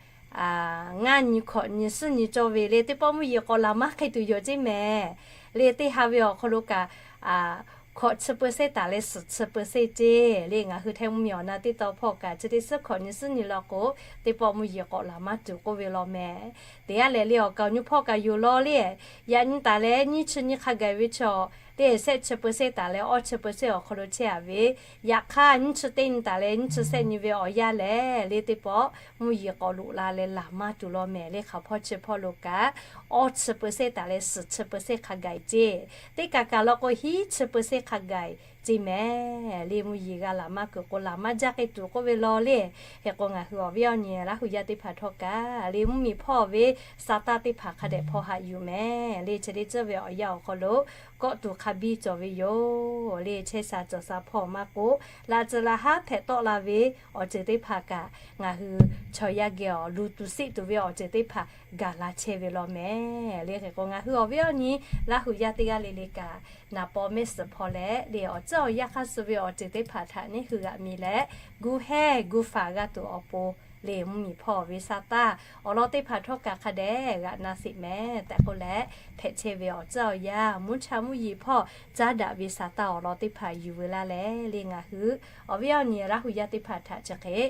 ngaˇ nyi hkawꞈ nyi suhˉ nyi cawˇ ve le teˇ pawˆ mvuhˇ yeˬ k'awꞈ laˬ maˇ k'ai tuˬ yoˬ ceˇ mehˍ. Le teˇ ha ve awˬ hk'aw lo kaꞈ hkawꞈ chi เปอร์เซ็นต์ taˍ leh suhˍ chi เปอร์เซ็นต์ ceˇ le ngaˬ hui Htaiˇ mvuhˇ miˬ awˬ na teˇ taw hpawˇ kaꞈ chi teˇ suhˉ hkawꞈ nyi suhˉ nyi law k'o, teˇ pawˆ mvuhˇ yeˬ k'awꞈ laˬ maˇ tuˬ k'oˆ ve law mehˍ. Teˇ g'aˇ lehˬ le awˬ kaˍ awˬ nu hpawˇ kaꞈ yoˬ law le, yaꞈ nyi taˍ leh nyiˇ chi nyi hk'a gaˬ ve chaw le sehˆ chi เปอร์เซ็นต์ taˍ leh awˇ chi เปอร์เซ็นต์ awˬ hk'aw lo chehˇ a ve, yaꞈ hk'aˇ nyiˇ chi teˇ nyi taˍ leh nyiˇ chi sehˆ nyi ve awˬ yanˇ lehˬ le teˇ pawˆ mvuhˇ yeˬ k'awꞈ loꞈ la leh laˬ maˇ tuˬ law mehˍ le hk'aˬ hpawˇ chi hpawˇ lo kaꞈ awˇ chi เปอร์เซ็นต์ taˍ leh suhˍ chi เปอร์เซ็นต์ hk'a gaˬ ceˇ. Teˇ kaˬ kaˬ law k'o hiˉ chi เปอร์เซ็นต์ hk'a gaˬ ceˇ mehˍ. Le mvuhˇ yeˬ g'a laˬ maˇ kuiˬ k'o laˬ maˇ jaˇ k'ai tuˬ k'oˆ ve law le. Hk'e k'o ngaˬ hui awˬ viˉ awˬ nyi Laˇ hu yaˇ teˇ hpaˍ htawˇ kaꞈ le mvuhˇ miˬ hpawˇ ve sa taˇ teˇ hpaˍ hk'a dehꞈ hpaw haꞈ yuˬ mehˍ. Le chi teˇ ceuˬ ve awˬ yanˇ awˬ hk'aw lo kawˆ tuˬ hk'a biˇ cawˬ ve yoˬ. Le chehˇ sha cawˬ sha hpawˇ maˇ k'oˆ, laꞈ tcuhˍ laꞈ haˉ hpehꞈ tawˆ la ve awˬ ceuˬ teˇ hpaˍ kaꞈ ngaˬ hui chaw yaˇ geh awˬ luˬ tuˬ siˆ tuˬ ve awˬ ceuˬ teˇ hpaˍ gaˬ la chehˇ ve law mehˍ. Le hk'e k'o ngaˬ hui awˬ viˉ awˬ nyi Laˇ hu yaˇ teˇ g'aˇ le le kaꞈ naˍ paw mehˆ suhˍ hpawˇ leh le awˬ tcuhˉ awˬ yanˇ hk'aˇ suh ve awˬ ceuˬ teˇ hpaˍ htaꞈ neˇ hui g'aꞈ mi leh, gu hehˇ gu faˍ g'a tuˬ awˬ pon le mvuhˇ miˬ hpawˇ ve sa taˇ awˬ lawn teˇ hpaˍ htawˇ kaꞈ hk'a dehꞈ g'aꞈ na sheˍ mehˍ tehꞈ k'oˆ leh, hpehꞈ chehˇ ve awˬ tcuhˉ awˬ yanˇ mvuhˇ cha mvuhˇ yeˬ hpawˇ caˉ daꞈ ve sa taˇ awˬ lawn teˇ hpaˍ yuˬ veu laˇ leh le ngaˬ hui awˬ viˉ awˬ nyi Laˇ hu yaˇ teˇ hpaˍ htaꞈ chi hk'e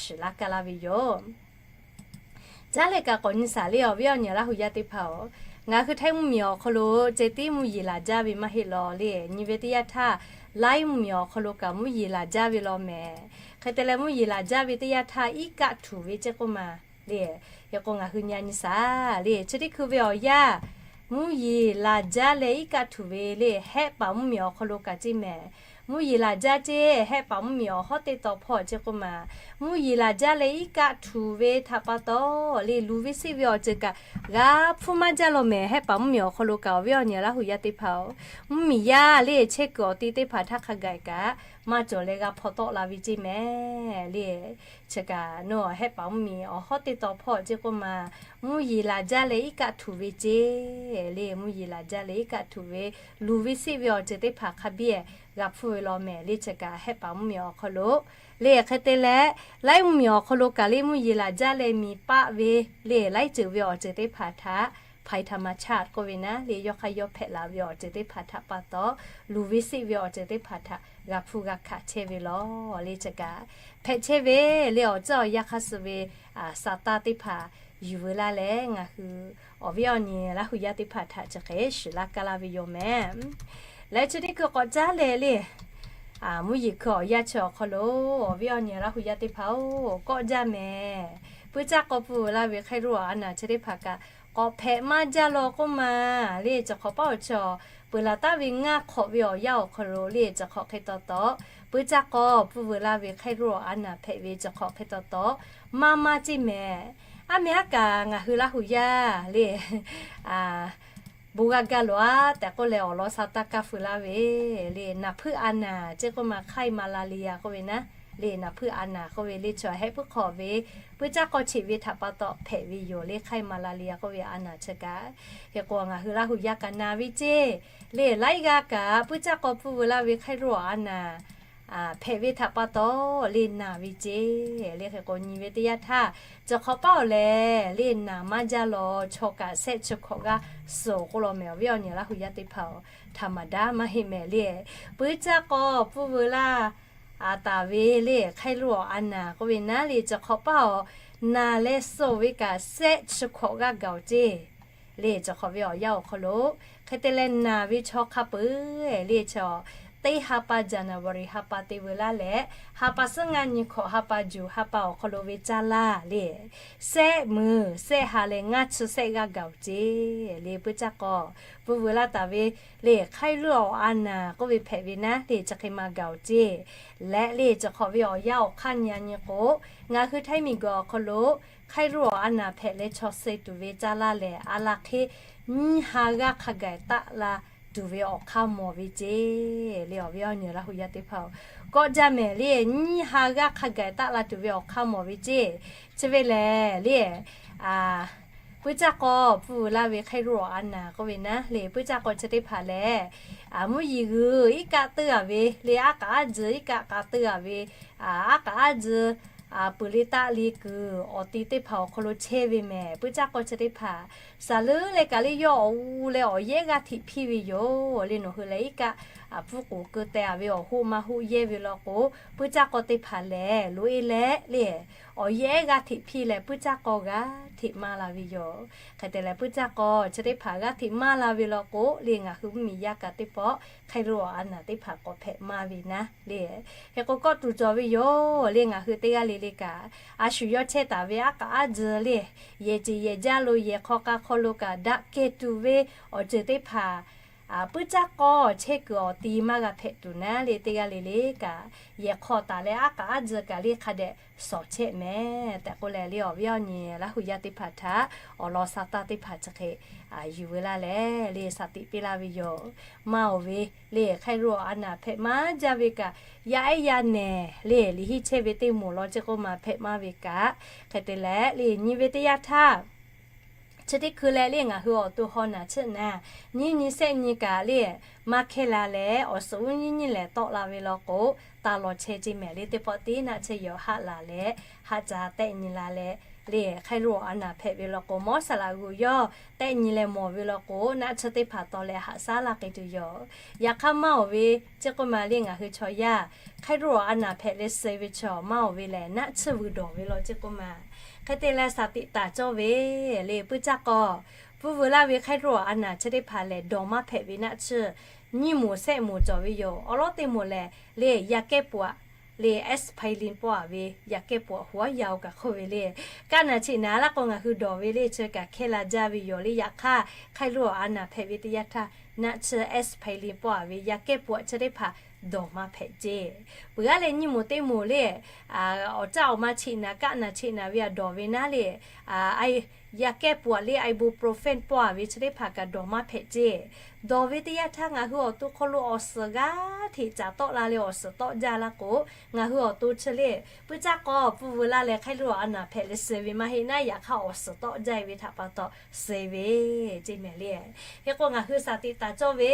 shiˍ laˇ kaˇ laˇ ve yoˬ. Caˉ leh kaꞈ k'awꞈ nyi shaˍ le awˬ viˉ awˬ nyi Laˇ hu yaˇ teˇ hpaˍ-oˬ, ngaˬ hui Htaiˇ mvuhˇ miˬ awˬ hk'aw lo ceh tiˉ mvuhˇ yeˬ laˬ jaˇ ve maˇ heˆ law le. Nyi ve teˇ yanˇ htaˇ Laˇ mvuhˇ miˬ awˬ hk'aw lo kaꞈ mvuhˇ yeˬ laˬ jaˇ ve law mehˍ. Hk'e te leh mvuhˇ yeˬ laˬ jaˇ ve teˇ yanˇ htaˇ iˉ kaˆ htuˬ ve ceˇ k'oˆ ma le. Hk'e k'o ngaˬ hui nyi nyi shaˍ le chi teˇ hkui ve awˬ yanˇ mvuhˇ yeˬ laˬ jaˇ leh iˉ kaˆ htuˬ ve le Hehˆ paˍ mvuhˇ miˬ awˬ hk'aw lo kaꞈ ceˇ mehˍ. Mvuhˇ yeˬ laˬ jaˇ ceˇ Hehˆ paˍ mvuhˇ miˬ awˬ hawˉ teˇ taw hpawˇ ceˇ k'oˆ ma, mvuhˇ yeˬ laˬ jaˇ leh iˉ kaˆ htuˬ ve htaꞈ pa taw le luˬ ve siˆ ve awˬ ceuˬ kaꞈ g'a hpfuhˇ maˇ jaˇ law mehˍ. Hehˆ paˍ mvuhˇ miˬ awˬ hk'aw lo kaꞈ awˬ viˉ awˬ nyi Laˇ hu yaˇ teˇ hpaˍ-oˬ, mvuhˇ miˬ yaˇ le chehˇ kuiˬ awˬ ti teˇ hpaˍ htaˇ hk'a gaˬ kaꞈ maˇ cawˬ leh g'a hpaw tawˆ la ve ceˇ mehˍ le. Chi kaꞈ nawˬ Hehˆ paˍ mvuhˇ miˬ awˬ hawˉ teˇ taw hpawˇ ceˇ k'oˆ ma, mvuhˇ yeˬ laˬ jaˇ leh iˉ kaˆ htuˬ ve ceˇ le mvuhˇ yeˬ laˬ jaˇ leh iˉ kaˆ htuˬ ve luˬ ve siˆ ve awˬ ceuˬ teˇ hpaˍ hk'a biˇ g'a hpfuhˇ ve law mehˍ le. Chi kaꞈ Hehˆ paˍ mvuhˇ miˬ awˬ hk'aw lo le hk'e te leh Laˇ mvuhˇ miˬ awˬ hk'aw lo kaꞈ le mvuhˇ yeˬ laˬ jaˇ leh miˬ paˆ ve le laiˉ ceuˬ ve awˬ ceuˬ teˇ hpaˍ htaꞈ hpaˍ htaꞈ maˍ chaˇ k'oˆ ve naˉ le yawˇ hk'aˇ yawˇ hpehꞈ la ve awˬ ceuˬ teˇ hpaˍ htaꞈ pa taw luˬ ve siˆ ve awˬ ceuˬ teˇ hpaˍ htaꞈ g'a hpfuhˇ g'a hkanˍ chehˇ ve law le. Chi kaꞈ hpehꞈ chehˇ ve le awˬ ceuˬ awˬ yanˇ hk'aˇ suh ve sa taˇ teˇ hpaˍ yuˬ veu laˇ leh ngaˬ hui awˬ viˉ awˬ nyi Laˇ hu yaˇ teˇ hpaˍ htaꞈ chi hk'e shiˍ laˇ kaˇ laˇ ve yoˬ mehˍ. Leh chi teˇ hkui k'awꞈ caˉ leh le mvuhˇ yeˬ hkui awˬ yanˇ chi awˬ hk'aw lo awˬ viˉ awˬ nyi Laˇ hu yaˇ teˇ hpaˍ-oˬ, kawˆ jaˇ mehˍ. Puiˇ caˇ k'aw pfuhˇ veu laˇ ve hk'aˇ ruˆ awˬ a naˍ chi teˇ hpaˍ kaꞈ k'awꞈ hpehꞈ maˇ jaˇ law k'oˆ ma le. Chi hk'awꞈ paˉ awˬ chi peuˬ laˬ taˍ ve ngaˇ hk'awꞈ ve awˬ yanˇ awˬ hk'aw lo le chi hk'awꞈ hk'e taw taw puiˇ caˇ k'aw pfuhˇ veu laˇ ve hk'aˇ ruˆ awˬ a naˍ hpehꞈ ve chi hk'awꞈ hk'e taw taw maˇ maˇ ceˇ mehˍ. Aˉ meh aˉ kaꞈ ngaˬ hui Laˇ hu yaˇ le bon g'a gaˇ loˬ a tehꞈ k'oˆ leh awˬ lawn sa taˇ kaˇ feu laˇ ve le naˍ hpuiˇ a naˍ ceˇ k'oˆ ma hk'aiˇ ma la le ya k'oˆ ve naˉ le naˍ hpuiˇ a naˍ k'oˆ ve le chi hehˆ puiˉ hk'aw ve puiˇ caˇ k'aw cheꞈ ve htaꞈ pa taw hpehꞈ ve yoˬ le hk'aiˇ ma la le ya k'oˆ ve a naˍ chi kaꞈ. Hk'e k'o ngaˬ hui Laˇ hu yaˇ kaꞈ naˍ ve ceˇ le laiˉ g'aˇ kaꞈ puiˇ caˇ k'aw pfuhˇ veu laˇ ve hk'aˇ ruˆ awˬ a naˍ hpehꞈ ve htaꞈ pa taw le naˍ ve ceˇ le. Hk'e k'o nyi ve teˇ yanˇ htaˇ chi hk'awꞈ paˉ awˬ lehˬ le naˍ maˇ jaˇ law chaw kaꞈ sehˆ chi hkawꞈ g'aˇ suhˍ k'oˆ law mehˍ. Awˬ viˉ awˬ nyi Laˇ hu yaˇ teˇ hpaˍ-oˬ, htaꞈ maˍ daꞈ maˇ heˆ mehˍ le. Puiˇ caˇ k'aw pfuhˇ veu laˇ a taˍ ve le hk'aˇ ruˆ awˬ a naˍ k'oˆ ve naˉ le chi hk'awꞈ paˉ awˬ naˍ leh suhˍ ve kaꞈ sehˆ chi hkawꞈ g'aˇ gaˬ-oˬ ceˇ le chi hk'awꞈ ve awˬ yanˇ awˬ hk'aw lo hk'e te leh naˍ ve chaw hk'a peuˬ le chi awˬ teˇ ha pa January ha pa te veu laˇ leh, ha pa suhˉ ngaˇ nyi hkawꞈ ha pa juˬ ha pa awˬ hk'aw lo ve caˇ laˇ le, sehˆ muiˬ sehˆ ha leh ngaˇ chi sehˆ g'aˇ gaˬ-oˬ ceˇ le. Puiˉ caˇ k'aw pfuhˇ veu laˇ taˍ ve le, hk'aˇ luˇ awˬ a naˍ k'oˆ ve hpehꞈ ve naˉ le, chi hk'e ma gaˬ-oˬ ceˇ. Leh le chi hk'awꞈ ve awˬ yanˇ awˬ hk'aˇ nyi a nyi k'o, ngaˬ hui Htaiˇ miˬguiˬ awˬ hk'aw lo hk'aˇ luˇ awˬ a naˍ hpehꞈ leh chaw suh tuˬ ve caˇ laˇ lehˬ, a la hk'e nyiˇ ha g'aˇ hk'a gaˬ taˆ la tuˬ ve awˬ hk'aˇ mawˬ ve ceˇ le. Awˬ viˉ awˬ nyi Laˇ huˍ yaˇ teˇ hpaˍ-oˬ, kawˆ jaˇ mehˍ le, nyiˇ ha g'aˇ hk'a gaˬ taˆ la tuˬ ve awˬ hk'aˇ mawˬ ve ceˇ. Chi ve lehˬ le, puiˉ caˇ k'aw pfuhˇ veu laˇ ve hk'aˇ luˇ awˬ a naˍ k'oˆ ve naˉ le, puiˉ caˇ k'aw chi teˇ hpaˍ lehˬ, mvuhˇ yeˬ g'uiˬ iˉ kaˆ teuˇ a ve le, aˉ k'aˍ aˉ tzuhˬ iˉ kaˆ k'a teuˇ a ve, aˉ k'aˍ aˉ tzuhˬ puiˍ le taˆ le kuiˬ awˬ ti teˇ hpaˍ awˬ hk'aw lo chehˇ ve mehˍ. Puiˉ caˇ k'aw chi teˇ hpaˍ saˍ leuˉ leh kaꞈ le yawˇ awˬ u leh awˬ yehˉ g'aˇ hteꞈ hpiˇ ve yoˬ le. Nawˬ hui lehˬ iˉ kaˆ pfuhˇ k'oˍ keu teh a ve awˬ hoˆ maˇ hoˆ yehˇ ve law k'o, puiˉ caˇ k'aw teˇ hpaˍ lehˬ loꞈ e leh le, awˬ yehˉ g'aˇ hteꞈ hpiˇ leh puiˉ caˇ k'aw g'aˇ hteꞈ maˇ la ve yoˬ. Hk'e te leh puiˉ caˇ k'aw chi teˇ hpaˍ g'aˇ hteꞈ maˇ la ve law k'o le, ngaˬ hui mvuhˇ miˬ yaˇ kaꞈ teˇ pawˆ hk'aˇ luˇ awˬ a naˍ teˇ hpaˍ k'awꞈ hpehꞈ maˇ ve naˉ le. Hk'e k'o kawˆ tuˬ cawˬ ve yoˬ le. Ngaˬ hui teˇ g'aˇ le le kaꞈ, a shu yawˇ chehˇ taˍ ve aˉ k'aˍ aˉ tzuhˬ le, yehˬ ceˬ yehˬ jaˇ lo yehˬ hk'aw k'a hk'aw lo kaꞈ daꞈ kehˬ tuˬ ve awˬ ceuˬ teˇ hpaˍ puiˉ caˇ k'aw chehˇ kuiˬ awˬ ti maˇ g'a hpehꞈ tuˬ naˉ le. Teˇ g'aˇ le le kaꞈ, yehˬ hk'aw taˍ leh aˉ k'aˍ aˉ tzuhˬ kaꞈ le hk'a dehꞈ sawˍ chehˇ mehˍ tehꞈ k'oˆ leh le, awˬ viˉ awˬ nyi Laˇ huˍ yaˇ teˇ hpaˍ htaꞈ awˬ lawn sa taˇ teˇ hpaˍ chi hk'e yuˬ veu laˇ leh le, shaˍ tiꞈ piˇ laˇ ve yoˬ. Maˇ oˬ ve le, hk'aˇ luˇ awˬ a naˍ hpehꞈ maˇ jaˇ ve kaꞈ, yaˇ ehˉ yaˇ nehˬ le, liꞈ henˇ chehˇ ve teˇ moˍ law chi k'oˆ ma hpehꞈ maˇ ve kaꞈ, hk'e te leh le nyi ve teˇ yanˇ htaˇ chi teˇ hkui leh le ngaˬ hui awˬ to haw naˍ chiˆ naˍ, nyiˇ nyi sehˆ nyi kaꞈ le maˇ hkehˇ la leh, awˬ suhˍ uˉ nyiˇ nyiˇ lehˬ tawˆ la ve law k'o, taˇ law chehˇ ceˇ mehˍ le. Teˇ pawˆ tiˉ naˆ tsuhˇ yawˬ haˆ laˬ leh, haˆ ca tehˆ nyi la leh le, hk'aˇ luˇ awˬ a naˍ hpehꞈ ve law k'o, mawˉ saˍ laꞈ g'uˬ yawˇ tehˆ nyi leh mawˬ ve law k'o, naˆ tsuhˇ teˇ hpaˍ taw leh haꞈ shaˉ laˇ k'ai tuˬ yoˬ. Yaꞈ hk'aˇ maˇ oˬ ve, chi k'oˆ ma le ngaˬ hui chaw yaˇ hk'aˇ luˇ awˬ a naˍ hpehꞈ leh suh ve chaw maˇ oˬ ve lehˬ, naˆ tsuhˇ vuiˬ dawˬ ve law chi k'oˆ ma. Hk'e te leh shaˍ tiꞈ taˍ cawˇ ve le, puiˉ caˇ k'aw pfuhˇ veu laˇ ve hk'aˇ luˇ awˬ a naˍ chi teˇ hpaˍ lehˬ dawˬ maˇ hpehꞈ ve naˆ tsuhˇ nyiˇ moˍ sehˆ moˍ cawˬ ve yoˬ. Awˬ lawˉ teˇ moˍ lehˬ le, yaˇ kehˉ pfuhˍ le, aspirin pawˆ a ve yaˇ kehˉ pfuhˍ huˉ yaˇ oˬ kaꞈ hk'oˆ ve le, kaˆ naˍ cheꞈ naˍ laˇ k'o ngaˬ hui dawˬ ve le, chi kaꞈ hkehˇ la jaˇ ve yoˬ le. Yaꞈ hk'aˇ hk'aˇ luˇ awˬ a naˍ hpehꞈ ve teˇ yanˇ htaˇ, naˆ tsuhˇ aspirin pawˆ a ve yaˇ kehˉ pfuhˍ chi teˇ hpaˍ dawˬ maˇ hpehꞈ ceˇ. Peuˬ g'aˇ leh nyiˇ moˍ teˇ moˍ le, awˬ caˇ awˬ ma cheꞈ naˍ kaˆ naˍ cheꞈ naˍ ve a dawˬ ve naˉ le, yaˇ kehˉ pfuhˍ le ibuprofen pawˆ a ve chi teˇ hpaˍ kaꞈ dawˬ maˇ hpehꞈ ceˇ. Dawˬ ve teˇ yanˇ htaˇ ngaˬ hui awˬ to hk'aw lo awˬ suhˍ g'aˇ hteꞈ caˍ tawˆ la leh awˬ suhˍ tawˆ jaˇ laˇ k'o, ngaˬ hui awˬ to chi le, puiˉ caˇ k'aw pfuhˇ veu laˇ leh hk'aˇ luˇ awˬ a naˍ hpehꞈ leh suh ve maˇ heˆ naˉ, yaꞈ hk'aˇ awˬ suhˍ tawˆ jaˇ ve htaꞈ pa taw suh ve ceˇ mehˍ le. Hk'e k'o ngaˬ hui shaˍ tiꞈ taˍ cawˇ ve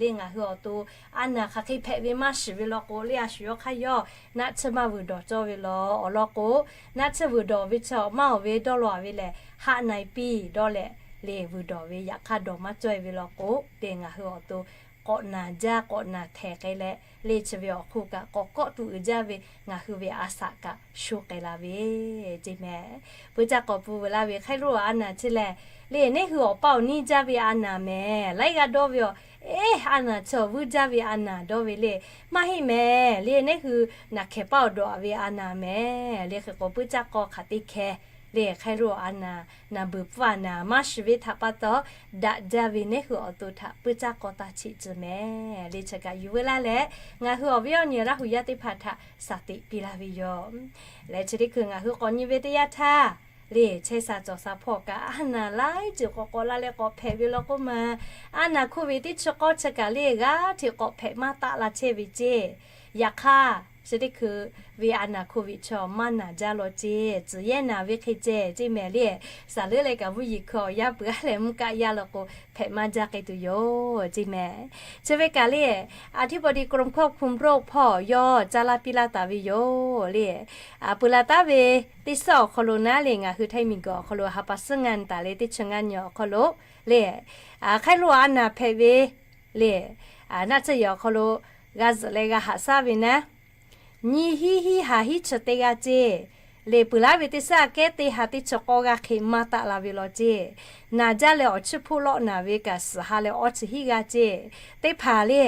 le, ngaˬ hui awˬ to a naˍ hk'aˬ hk'e hpehꞈ ve maˇ shiˍ ve law k'o le, a shu yawˇ hk'aˇ yawˇ naˆ tsuhˇ maˇ vuiˬ dawˬ cawˇ ve law. Awˬ lawn k'o, naˆ tsuhˇ vuiˬ dawˬ ve chi maˇ oˬ ve dawˇ law a ve lehˬ, haˆ na e piˇ dawˇ leh le vuiˬ dawˬ ve, yaꞈ hk'aˇ dawˬ maˇ cawˇ e ve law k'o le, ngaˬ hui awˬ to k'awꞈ naˍ jaˇ k'awꞈ naˍ htehˍ k'ai leh le, chi ve awˬ hk'oˆ kaꞈ k'awꞈ kawˆ tuˬ uiˍ jaˇ ve ngaˬ hui ve a shaꞈ kaꞈ sho k'ai la ve ceˇ mehˍ. Puiˉ caˇ k'aw pfuhˇ veu laˇ ve hk'aˇ luˇ awˬ a naˍ chi lehˬ le, neˉ hui awˬ paˇ awˬ niˇ jaˇ ve a naˍ mehˍ. Laiˉ g'aˇ dawˇ ve awˬ, eˬ, a naˍ chi awˬ vuiˇ jaˇ ve a naˍ dawˇ ve le, maˇ heˆ mehˍ le, neˉ hui naˬ hkehˍ paˇ awˬ dawꞈ a ve a naˍ mehˍ le. Hk'e k'o puiˉ caˇ k'aw hk'aˬ te hkeh le, hk'aˇ luˇ awˬ a naˍ, naˍ beuˬ pfuhˇ a naˍ maˇ shiˍ ve htaꞈ pa taw, daꞈ jaˇ ve neˉ hui awˬ to htaꞈ puiˉ caˇ k'aw taˇ cheꞈ ciˬ mehˍ le. Chi kaꞈ yuˬ veu laˇ leh, ngaˬ hui awˬ viˉ awˬ nyi Laˇ huˍ yaˇ teˇ hpaˍ htaꞈ shaˍ tiꞈ piˇ laˇ ve yoˬ. Leh chi teˇ hkui ngaˬ hui k'awꞈ nyi ve teˇ yanˇ htaˇ le, chehˇ sha cawˬ sha hpawˇ kaꞈ a naˍ laiˉ ceuˬ k'awꞈ k'awꞈ la leh k'awꞈ hpehꞈ ve law k'oˆ ma. A naˍ hkoˇ ve teˇ chi k'awˇ chi kaꞈ le g'aˇ hteꞈ k'awꞈ hpehꞈ maˇ taˆ la chehˇ ve ceˇ. Yaꞈ hk'aˇ chi teˇ hkui ve a naˍ hkoˇ ve chaw maˇ naˍ jaˇ law ceˇ, tcuhˍ yehˇ naˍ ve hk'e ceh ceˇ mehˍ le. Shaˍ leuˉ leh kaꞈ mvuhˇ yeˬ hkui awˬ yaˇ peuˬ a leh mvuhˇ kaˆ yaˇ law k'o hpehꞈ maˇ jaˇ k'ai tuˬ yoˬ ceˇ mehˍ. Chi ve kaꞈ le, อธิบดีกรมควบคุมโรค hpawˇ yawˇ caˇ laˇ piˇ laˇ taˍ ve yoˬ le. Peuˬ laˬ taˉ ve teˇ suhˉ awˬ hk'aw lo naˉ le, ngaˬ hui Htaiˇ miˬguiˬ awˬ hk'aw lo ha pa suhˉ ngaˇ nyi taˍ leh teˇ chi ngaˇ nyi awˬ hk'aw lo le, hk'aˇ luˇ a naˍ hpehꞈ ve le, naˆ tsuhˇ yehˬ awˬ hk'aw lo g'a zuhꞈ leh g'a haꞈ shaˉ ve naˉ, nyiˇ hinˉ hinˉ ha hinˉ chi teˇ g'aˇ ceˇ le, peuˬ laˉ ve teˇ suhˉ aꞈ kehˉ teˇ ha teˇ chi k'awˇ g'aˇ hk'e maˇ taˆ la ve law ceˇ. Naˍ jaˇ leh awˬ chiˇ hpoˆ lawˆ naˍ ve kaꞈ suhˍ ha leh awˇ chi hiˉ g'aˇ ceˇ. Teˇ hpaˍ le,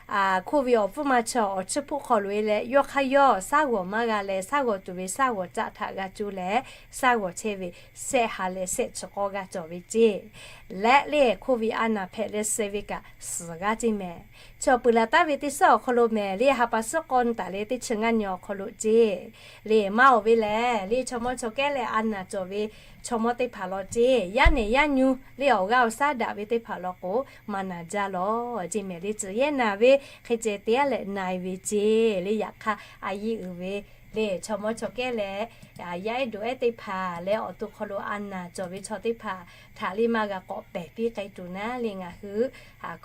Covid awˬ pfuhˇ ma chaw awˬ chiˇ hpuˆ hk'aw loꞈ e leh, yawˇ hk'aˇ yawˇ shaˉ g'awˬ maˇ g'a leh, shaˉ g'awˬ tuˬ ve shaˉ g'awˬ caˆ htaꞈ g'a cuˇ leh, shaˉ g'awˬ chehˇ ve sehˆ ha leh sehˆ chi k'awˇ g'a cawˬ ve ceˇ. Leh le Covid a naˍ hpehꞈ leh suh ve kaꞈ suhˍ g'aˇ ceˇ mehˍ. Chaw peuˬ laˬ taˍ ve teˇ suhˉ awˬ hk'aw lo mehˍ le, ha pa suhˉ k'awˇ taˍ leh teˇ chi ngaˇ nyi awˬ hk'aw lo ceˇ. Le maˇ oˬ ve lehˬ, le chaw mawˇ chaw kehˉ leh a naˍ cawˬ ve chaw mawˇ teˇ hpaˍ law ceˇ. Yaˇ nehˬ yaˇ nyu le awˬ g'aˇ awˬ shaˉ daꞈ ve teˇ hpaˍ law k'o, maˇ naˍ jaˇ law ceˇ mehˍ. Le tcuhˬ yehˇ naˍ ve hk'e ceh te aˉ leh na e ve ceˇ. Le yaꞈ hk'aˇ a yiˇ uiˍ ve le chaw mawˇ chaw kehˉ leh yaˇ ehˉ doꞈ ehˉ teˇ hpaˍ leh awˬ to hk'aw lo a naˍ cawˬ ve chaw teˇ hpaˍ htaꞈ le maˇ g'a k'awꞈ pehˬ piˇ k'ai tuˬ naˉ le ngaˬ hui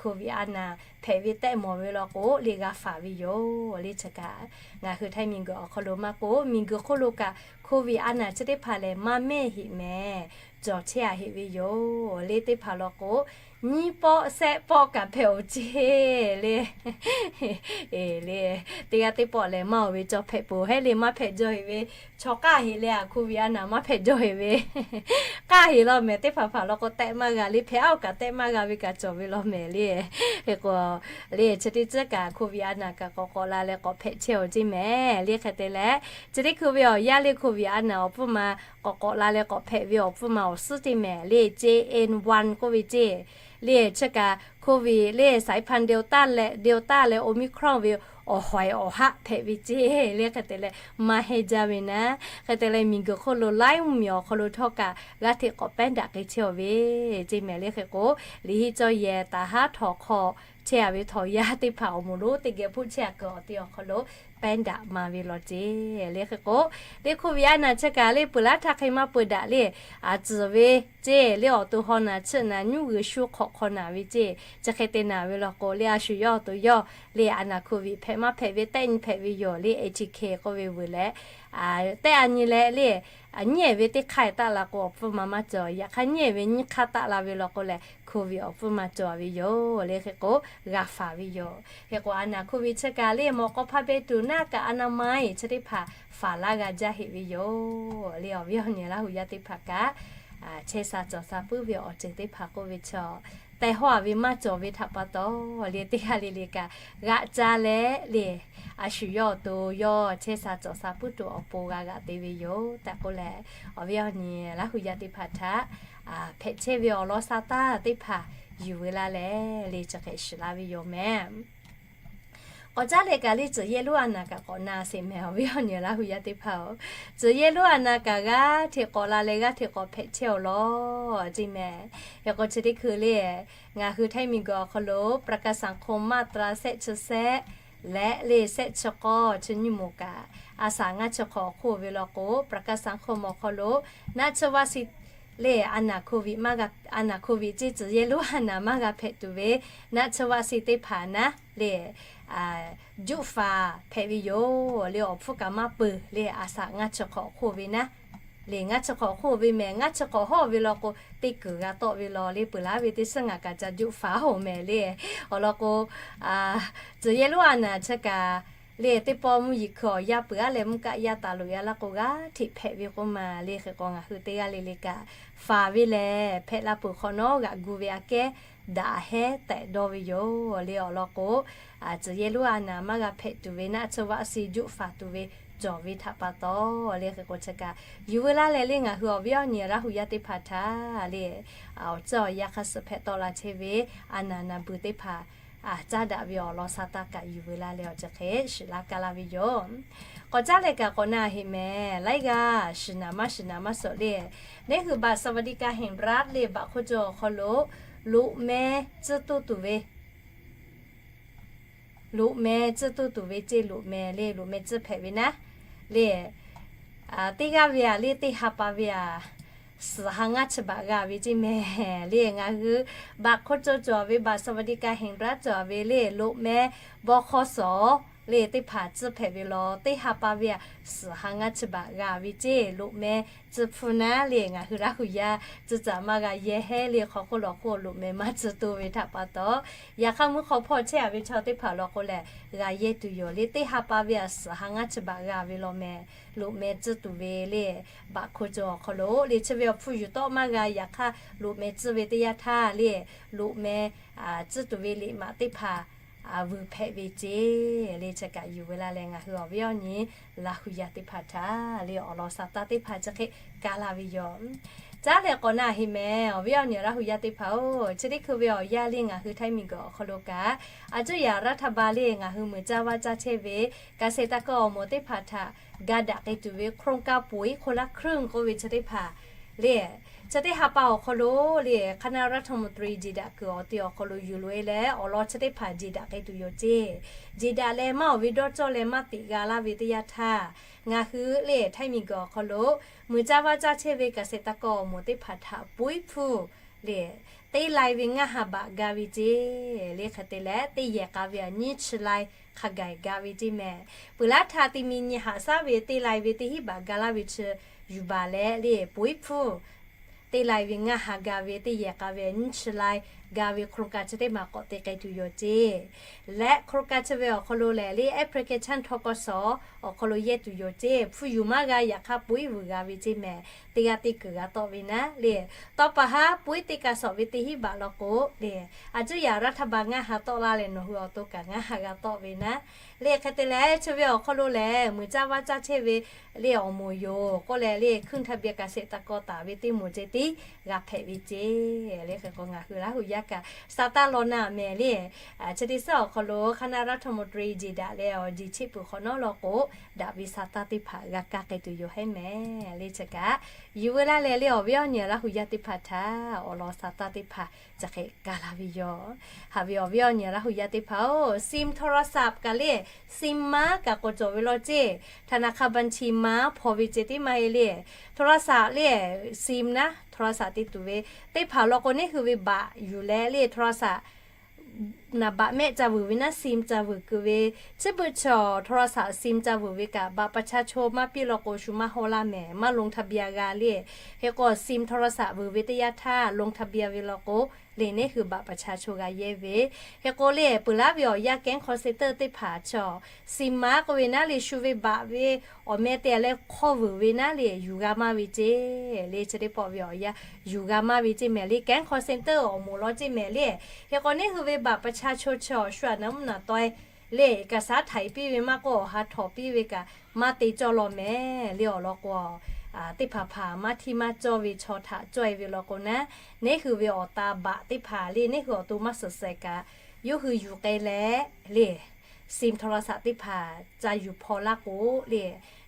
Covid a naˍ hpehꞈ ve tehˆ mawˬ ve law k'o le g'a faˍ ve yoˬ. Le chi kaꞈ ngaˬ hui Htaiˇ miˬguiˬ awˬ hk'aw lo maˇ k'o, miˬguiˬ hk'oˆ lo kaꞈ Covid a naˍ chi teˇ hpaˍ lehˬ maˇ mehˆ heꞈ mehˍ, cawˬ chehˇ a heꞈ ve yoˬ. Le teˇ hpaˍ law k'o, nyiˇ pawˆ sehˆ pawˆ kaꞈ hpehꞈ oˬ ceˇ le. Le teˇ g'aˇ teˇ pawˆ lehˬ maˇ oˬ ve cawˬ hpehꞈ peuˬ heˆ le, maˇ hpehꞈ jaw heꞈ ve chaw k'aˇ heꞈ leh a Covid a naˍ maˇ hpehꞈ jaw heꞈ ve k'aˇ heꞈ law mehˍ. Teˇ hpaˍ hpaˍ law k'o tehˆ maˇ g'a le, hpehꞈ aˉ oˬ kaꞈ tehˆ maˇ g'a ve kaꞈ cawˬ ve law mehˍ le. Hk'e k'o le chi teˇ tcuhˉ kaꞈ Covid a naˍ kaꞈ k'awꞈ k'awꞈ la leh k'awꞈ hpehꞈ chehˇ oˬ ceˇ mehˍ. Le hk'e te leh, chi teˇ hkui ve awˬ yanˇ le Covid a naˍ awˬ pfuhˇ ma k'awꞈ k'awꞈ la leh k'awꞈ hpehꞈ ve awˬ pfuhˇ ma awˬ suhˉ ceˇ mehˍ le, J N one k'oˆ ve ceˇ. Le chi kaꞈ Covid le saiˉ hpaˇ Delta leh Delta leh Omicron ve awˬ hawehˍ awˬ haˆ hpehꞈ ve ceˇ. Le hk'e te leh maˇ heˆ jaˇ ve naˉ. Hk'e te leh miˬguiˬ hk'oˆ lo laiˉ mvuhˇmiˬ awˬ hk'aw lo htawˇ kaꞈ g'aˇ hteꞈ k'awꞈ pehˉ daꞈ k'ai chehˇ oˬ ve ceˇ mehˍ. Le hk'e k'o, liꞈ hiˆ cawˇ yehˬ taˍ haˉ htawnˍ hk'aw chehˇ a ve htawnˍ yaˇ teˇ hpaˍ awˬ moˍ lonˉ teˇ geh hpuˆ chehˇ a kuiˬ awˬ ti awˬ hk'aw lo pehˉ daꞈ ma ve law ceˇ. Le hk'e k'o, le Covid a naˍ chi kaꞈ le peuˬ laˇ htaˇ hk'e maˇ peuˬ daꞈ le, a tcuhˍ ve ceˇ. Le awˬ to haw naˍ chiˆ naˍ nyuˇ g'uiˬ shu hk'awꞈ hk'aw naˍ ve ceˇ. Chi hk'e te naˍ ve law k'o, le a shu yawˇ awˬ to yawˇ le a naˍ Covid hpehꞈ maˇ hpehꞈ ve tehˆ nyi hpehꞈ ve yoˬ. Le A T K k'oˆ ve veuˬ leh, tehˆ a nyi leh le, nyiˉ ehˍ ve teˇ hk'aˇ taˆ la k'o awˬ pfuhˇ ma maˇ cawˬ. Yaꞈ hk'aˇ nyiˉ ehˍ ve nyiˇ hk'aˇ taˆ la ve law k'o lehˬ Covid awˬ pfuhˇ ma cawˬ ve yoˬ. Le hk'e k'o, g'a faˍ ve yoˬ. Hk'e k'o, a naˍ Covid chi kaꞈ le mawꞈ k'aw hpaˇ beh tuˬ naˆ kaꞈ a naˍ ma eˬ chi teˇ hpaˍ faˍ laˇ g'a jaˇ heꞈ ve yoˬ. Le awˬ viˉ awˬ nyi Laˇ hu yaˇ teˇ hpaˍ kaꞈ chehˇ sha cawˬ sha puiˉ ve awˬ ceuˬ teˇ hpaˍ k'oˆ ve chaw, teh hawˇ a ve maˇ cawˬ ve htaꞈ pa taw, le teˇ g'aˇ le le kaꞈ g'aꞈ ca leh le, a shu yawˇ awˬ to yawˇ chehˇ sha cawˬ sha puiˉ tuˬ awˬ pon g'a g'aꞈ te ve yoˬ tehꞈ k'oˆ leh, awˬ viˉ awˬ nyi Laˇ hu yaˇ teˇ hpaˍ htaꞈ hpehꞈ chehˇ ve awˬ lawn sha taˇ teˇ hpaˍ yuˬ veu laˇ leh le chi hk'e shiˍ laˇ ve yoˬ mehˍ. K'awꞈ caˉ leh kaꞈ le tcuhˬ yehˇ lonˉ a naˍ kaꞈ k'awꞈ na sheˍ mehˍ awˬ viˉ awˬ nyi Laˇ hu yaˇ teˇ hpaˍ-oˬ, tcuhˬ yehˇ lonˉ a naˍ kaꞈ g'aˇ hteꞈ k'awꞈ la leh g'aˇ hteꞈ k'awꞈ hpehꞈ chehˇ awˬ lawn ceˇ mehˍ. Hk'e k'o chi teˇ hkui le ngaˬ hui Htaiˇ miˬguiˬ awˬ hk'aw lo ประกันสังคม มาตรา shehˆ chi shehˆ leh le shehˆ chi k'awˇ chi nyiˇ moˍ kaꞈ, a shaꞈ ngaˇ chi hk'awꞈ awˬ hk'oˆ ve law k'o ประกันสังคม awˬ hk'aw lo naˆ tsuhˇ vaˆ shiˍ le a naˍ Covid maˇ g'a, a naˍ Covid ceˇ tcuhˬ yehˇ lonˉ a naˍ maˇ g'a hpehꞈ tuˬ ve naˆ tsuhˇ vaˆ shiˍ teˇ hpaˍ naˉ le juˆ faˍ hpehꞈ ve yoˬ. Le awˬ hpfuhˇ kaꞈ maˇ peuˬ le a shaꞈ ngaˇ chi hk'awꞈ awˬ hk'oˆ ve naˉ. Le ngaˇ chi hk'awꞈ awˬ hk'oˆ ve mehˍ, ngaˇ chi hk'awꞈ hawˇ ve law k'o teˇ kuiˬ g'a tawˆ ve law le peuˬ laˇ ve teˇ suhˉ ngaˬ kaꞈ ca juˆ faˍ hoꞈ mehˍ le. Awˬ lawn k'o, tcuhˬ yehˇ lonˉ a naˍ chi kaꞈ le teˇ pawˆ mvuhˇ yeˬ hkui awˬ yaˇ peuˬ aˉ leh mvuhˇ kaˆ yaˇ taˍ loꞈ yaˇ laˇ k'o g'aˇ hteꞈ hpehꞈ ve k'oˆ ma le. Hk'e k'o ngaˬ hui teˇ g'aˇ le le kaꞈ faˍ ve lehˬ hpehꞈ la peuˬ hk'awꞈ nawˉ g'aꞈ gu ve aꞈ kehˉ daꞈ hehˉ tehꞈ dawˇ ve yoˬ. Le awˬ lawn k'o, tcuhˬ yehˇ lonˉ a naˍ maˇ g'a hpehꞈ tuˬ ve naˆ tsuhˇ vaˆ shiˍ juˆ faˍ tuˬ ve cawˬ ve htaꞈ pa taw le. Hk'e k'o chi kaꞈ yuˬ veu laˇ leh le ngaˬ hui awˬ viˉ awˬ nyi Laˇ hu yaˇ teˇ hpaˍ htaꞈ le awˬ tcuhˇ awˬ yanˇ hk'a suhˍ hpehꞈ tawˆ la chehˇ ve a naˍ naˍ beuˬ teˇ hpaˍ caˉ daꞈ ve awˬ lawn sha taˇ kaꞈ yuˬ veu laˇ leh awˬ ceuˬ hk'e shiˍ laˇ kaˇ laˇ ve yoˬ. K'awꞈ caˉ leh kaꞈ k'awꞈ na heꞈ mehˍ laiˉ g'aˇ shiˍ naˍ maˇ shiˍ naˍ maˇ suhˍ le, neˇ hui บัตรสวัสดิการแห่งรัฐ le บัตรคนจน awˬ hk'aw lo loꞈ meh tcuhˇ toˇ tuˬ ve loꞈ meh tcuhˇ toˇ tuˬ ve ceˇ. Loꞈ meh le loꞈ meh tcuhˇ hpehꞈ ve naˉ le, teˇ g'aˇ ve aꞈ le teˇ ha pa ve aꞈ suhˍ ha ngaˇ chi baꞈ g'a ve ceˇ mehˍ. Le ngaˬ hui บัตรคนจน cawˬ ve บัตรสวัสดิการแห่งรัฐ cawˬ ve le loꞈ meh bawˇ hkawˇ suhˍ le teˇ hpaˍ tcuhˇ hpehꞈ ve law teˇ ha pa ve aꞈ suhˍ ha ngaˇ chi baꞈ g'a ve ceˇ. Loꞈ meh tcuhˇ hpfuhˇ naˉ le ngaˬ hui Laˇ hu yaˇ tcuhˇ caꞈ maˇ g'a yehˇ heˉ le hk'aw hk'oˆ lawˬ hk'oˆ loꞈ meh maˇ tcuhˇ toˇ ve htaꞈ pa taw, yaꞈ hk'aˇ mvuhˇ hk'aw hpawˇ chehˇ a ve chaw teˇ hpaˍ law k'o lehˬ g'a yehˇ tuˬ yoˬ le. Teˇ ha pa ve aꞈ suhˍ ha ngaˇ chi baꞈ g'a ve law mehˍ loꞈ meh tcuhˇ tuˬ ve le บัตรคนจน awˬ hk'aw lo le chi ve awˬ hpfuhˇ yuˬ tawˆ maˇ g'a. Yaꞈ hk'aˇ loꞈ meh tcuhˇ ve teˇ yanˇ htaˇ le loꞈ meh tcuhˇ tuˬ ve liꞈ maꞈ teˇ hpaˍ vuiˬ hpehꞈ ve ceˇ le. Chi kaꞈ yuˬ ve laˇ leh ngaˬ hui awˬ viˉ awˬ nyi Laˇ hu yaˇ teˇ hpaˍ htaꞈ le awˬ lawn saˍ taˇ teˇ hpaˍ chi hk'e kaˇ laˇ ve yoˬ. Caˉ leh k'awꞈ na heˍ mehˍ awˬ viˉ awˬ nyi Laˇ hu yaˇ teˇ hpaˍ-oˬ, chi teˇ hkui ve awˬ yanˇ le ngaˬ hui Htaiˇ miˬguiˬ awˬ hk'aw lo kaꞈ, a cuˇ yaꞈ รัฐบาล le ngaˬ hui muiˬ caˇ vaˇ caˇ chehˇ ve เกษตรกร awˬ moˍ teˇ hpaˍ htaꞈ ga daꞈ k'ai tuˬ ve โครงการ ปุ๋ยคนละครึ่ง k'oˆ ve chi teˇ hpaˍ le, chi teˇ ha pa awˬ hk'aw lo le คณะรัฐมนตรี jeˬ daꞈ kuiˬ awˬ te awˬ hk'aw lo yuˬ loꞈ-e leh awˬ lawn chi teˇ hpaˍ jeˬ daꞈ k'ai tuˬ yoˬ ceˇ. Jeˬ daꞈ leh maˇ awˬ ve dawˇ cawˇ leh maˇ teꞈ g'a laˇ ve teˇ yanˇ htaˇ, ngaˬ hui le Htaiˇ miˬguiˬ awˬ hk'aw lo muiˬ caˇ vaˇ caˇ chehˇ ve เกษตรกร awˬ moˍ teˇ hpaˍ htaꞈ puiˉ hpfuhˇ le teˇ lai ve ngaˇ ha baꞈ ga ve ceˇ le. Hk'e te leh teˇ yehˬ k'a ve aꞈ nyiˇ chi lai hk'a gaˬ ga ve ceˇ mehˍ. Peuˬ laˇ htaˇ te mi nyi haꞈ shaˉ ve teˇ lai ve teˇ hinˉ baꞈ ga laˇ ve chi yuˬ baˬ leh le puiˉ hpfuhˇ teˇ lai ve ngaˇ ha ga ve teˇ yehˬ k'a ve aꞈ nyiˇ chi lai ga ve โครงการ chi teˇ maˬ k'awꞈ te k'ai tuˬ yoˬ ceˇ. Leh โครงการ chi ve awˬ hk'aw lo lehˬ le แอปพลิเคชัน ทกส awˬ hk'aw lo yehˇ tuˬ yoˬ ceˇ. Hpu yuˬ maˇ g'a yaꞈ hk'aˇ puiˉ vuiˬ g'a ve ceˇ mehˍ. Teˇ g'aˇ teˇ kuiˬ g'a tawˆ ve naˉ le, tawˇ pa haˉ puiˉ teˇ ka shawˍ ve teˇ hinˉ baꞈ law k'o le, a cuˇ yaꞈ รัฐบาล ngaˇ ha tawˆ laˇ leh nawˬ hui awˬ to kaꞈ ngaˇ ha g'a tawˆ ve naˉ le. Hk'e te leh chi ve awˬ hk'aw lo lehˬ muiˬ caˇ vaˇ caˇ chehˇ ve le awˬ moˍ yoˬ k'oˆ leh le ขึ้นทะเบียนเกษตรกร taˍ ve teˇ moˍ ceh tiˉ g'a hpehꞈ ve ceˇ le. Hk'e k'o ngaˬ hui Laˇ hu yaˇ kaꞈ saˍ taˇ law naˍ mehˍ le, chi teˇ suhˉ awˬ hk'aw lo คณะรัฐมนตรี jeˬ daꞈ leh awˬ jeˬ cheˆ peuˬ hk'awꞈ nawˉ law k'o, daꞈ ve saˍ taˇ teˇ hpaˍ g'a kaˇ k'ai tuˬ yoˬ hehˉ mehˍ le. Chi kaꞈ yuˬ ve laˇ leh le awˬ viˉ awˬ nyi Laˇ hu yaˇ teˇ hpaˍ htaꞈ awˬ lawn saˍ taˇ teˇ hpaˍ chi hk'e kaˇ laˇ ve yoˬ. Haꞈ ve awˬ viˉ awˬ nyi Laˇ hu yaˇ teˇ hpaˍ-oˬ, sim โทรศัพท์ kaꞈ le sim ma kaꞈ k'awꞈ cawˬ ve law ceˇ. ธนาคารบัญชีม้า hpaw ve ceh tiˉ maˇ heˆ le, โทรศัพท์ le sim naˉ โทรศัพท์ te tuˬ ve teˇ hpaˍ law k'o neˇ hui ve baꞈ yuˬ leh le โทรศัพท์ naˍ baꞈ mehˆ ca vuiˬ ve naˉ sim ca vuiˬ keu ve, chi beuꞈ chaw โทรศัพท์ sim ca vuiˬ ve kaꞈ บัตรประชาชน maˇ piˇ law k'o shu maˇ haw laˇ mehˍ, maˇ ลงทะเบียน g'a le. Hk'e k'o sim โทรศัพท์ vuiˬ ve teˇ yanˇ htaˇ ลงทะเบียน ve law k'o, le neˇ hui บัตรประชาชน g'a yehˇ ve. Hk'e k'o le peuˬ laˉ ve awˬ yanˇ แก๊ง call center teˇ hpaˍ chaw sim ma k'oˆ ve naˉ le shu ve baꞈ ve awˬ meh te leh hk'aw vuiˬ ve naˉ le yuˬ g'a maˇ ve ceˇ le. Chi teˇ pawˆ ve awˬ yanˇ yuˬ g'a maˇ ve ceˇ mehˍ le, แก๊ง call center awˬ moˍ law ceˇ mehˍ le. Hk'e k'o neˇ hui ve บัตรประชาชน chaw shu aꞈ naˍ mvuhˇ naˍ taweh le kaꞈ shaˉ htaiˍ piˇ ve maˇ k'oˆ awˬ ha htawnˍ piˇ ve kaꞈ maˇ te cawˇ law mehˍ le. Awˬ lawn k'o, teˇ hpaˍ hpaˍ maˇ htiˇ maˇ cawˇ ve chaw htaꞈ cawˇ-e ve law k'o naˉ, neˇ hui ve awˬ ta baꞈ teˇ hpaˍ le neˇ hui awˬ to maˇ suhˍ shehˍ kaꞈ yawˇ hui yuˬ k'ai leh le sim โทรศัพท์ teˇ hpaˍ ca yuˬ hpaw laˇ k'o le,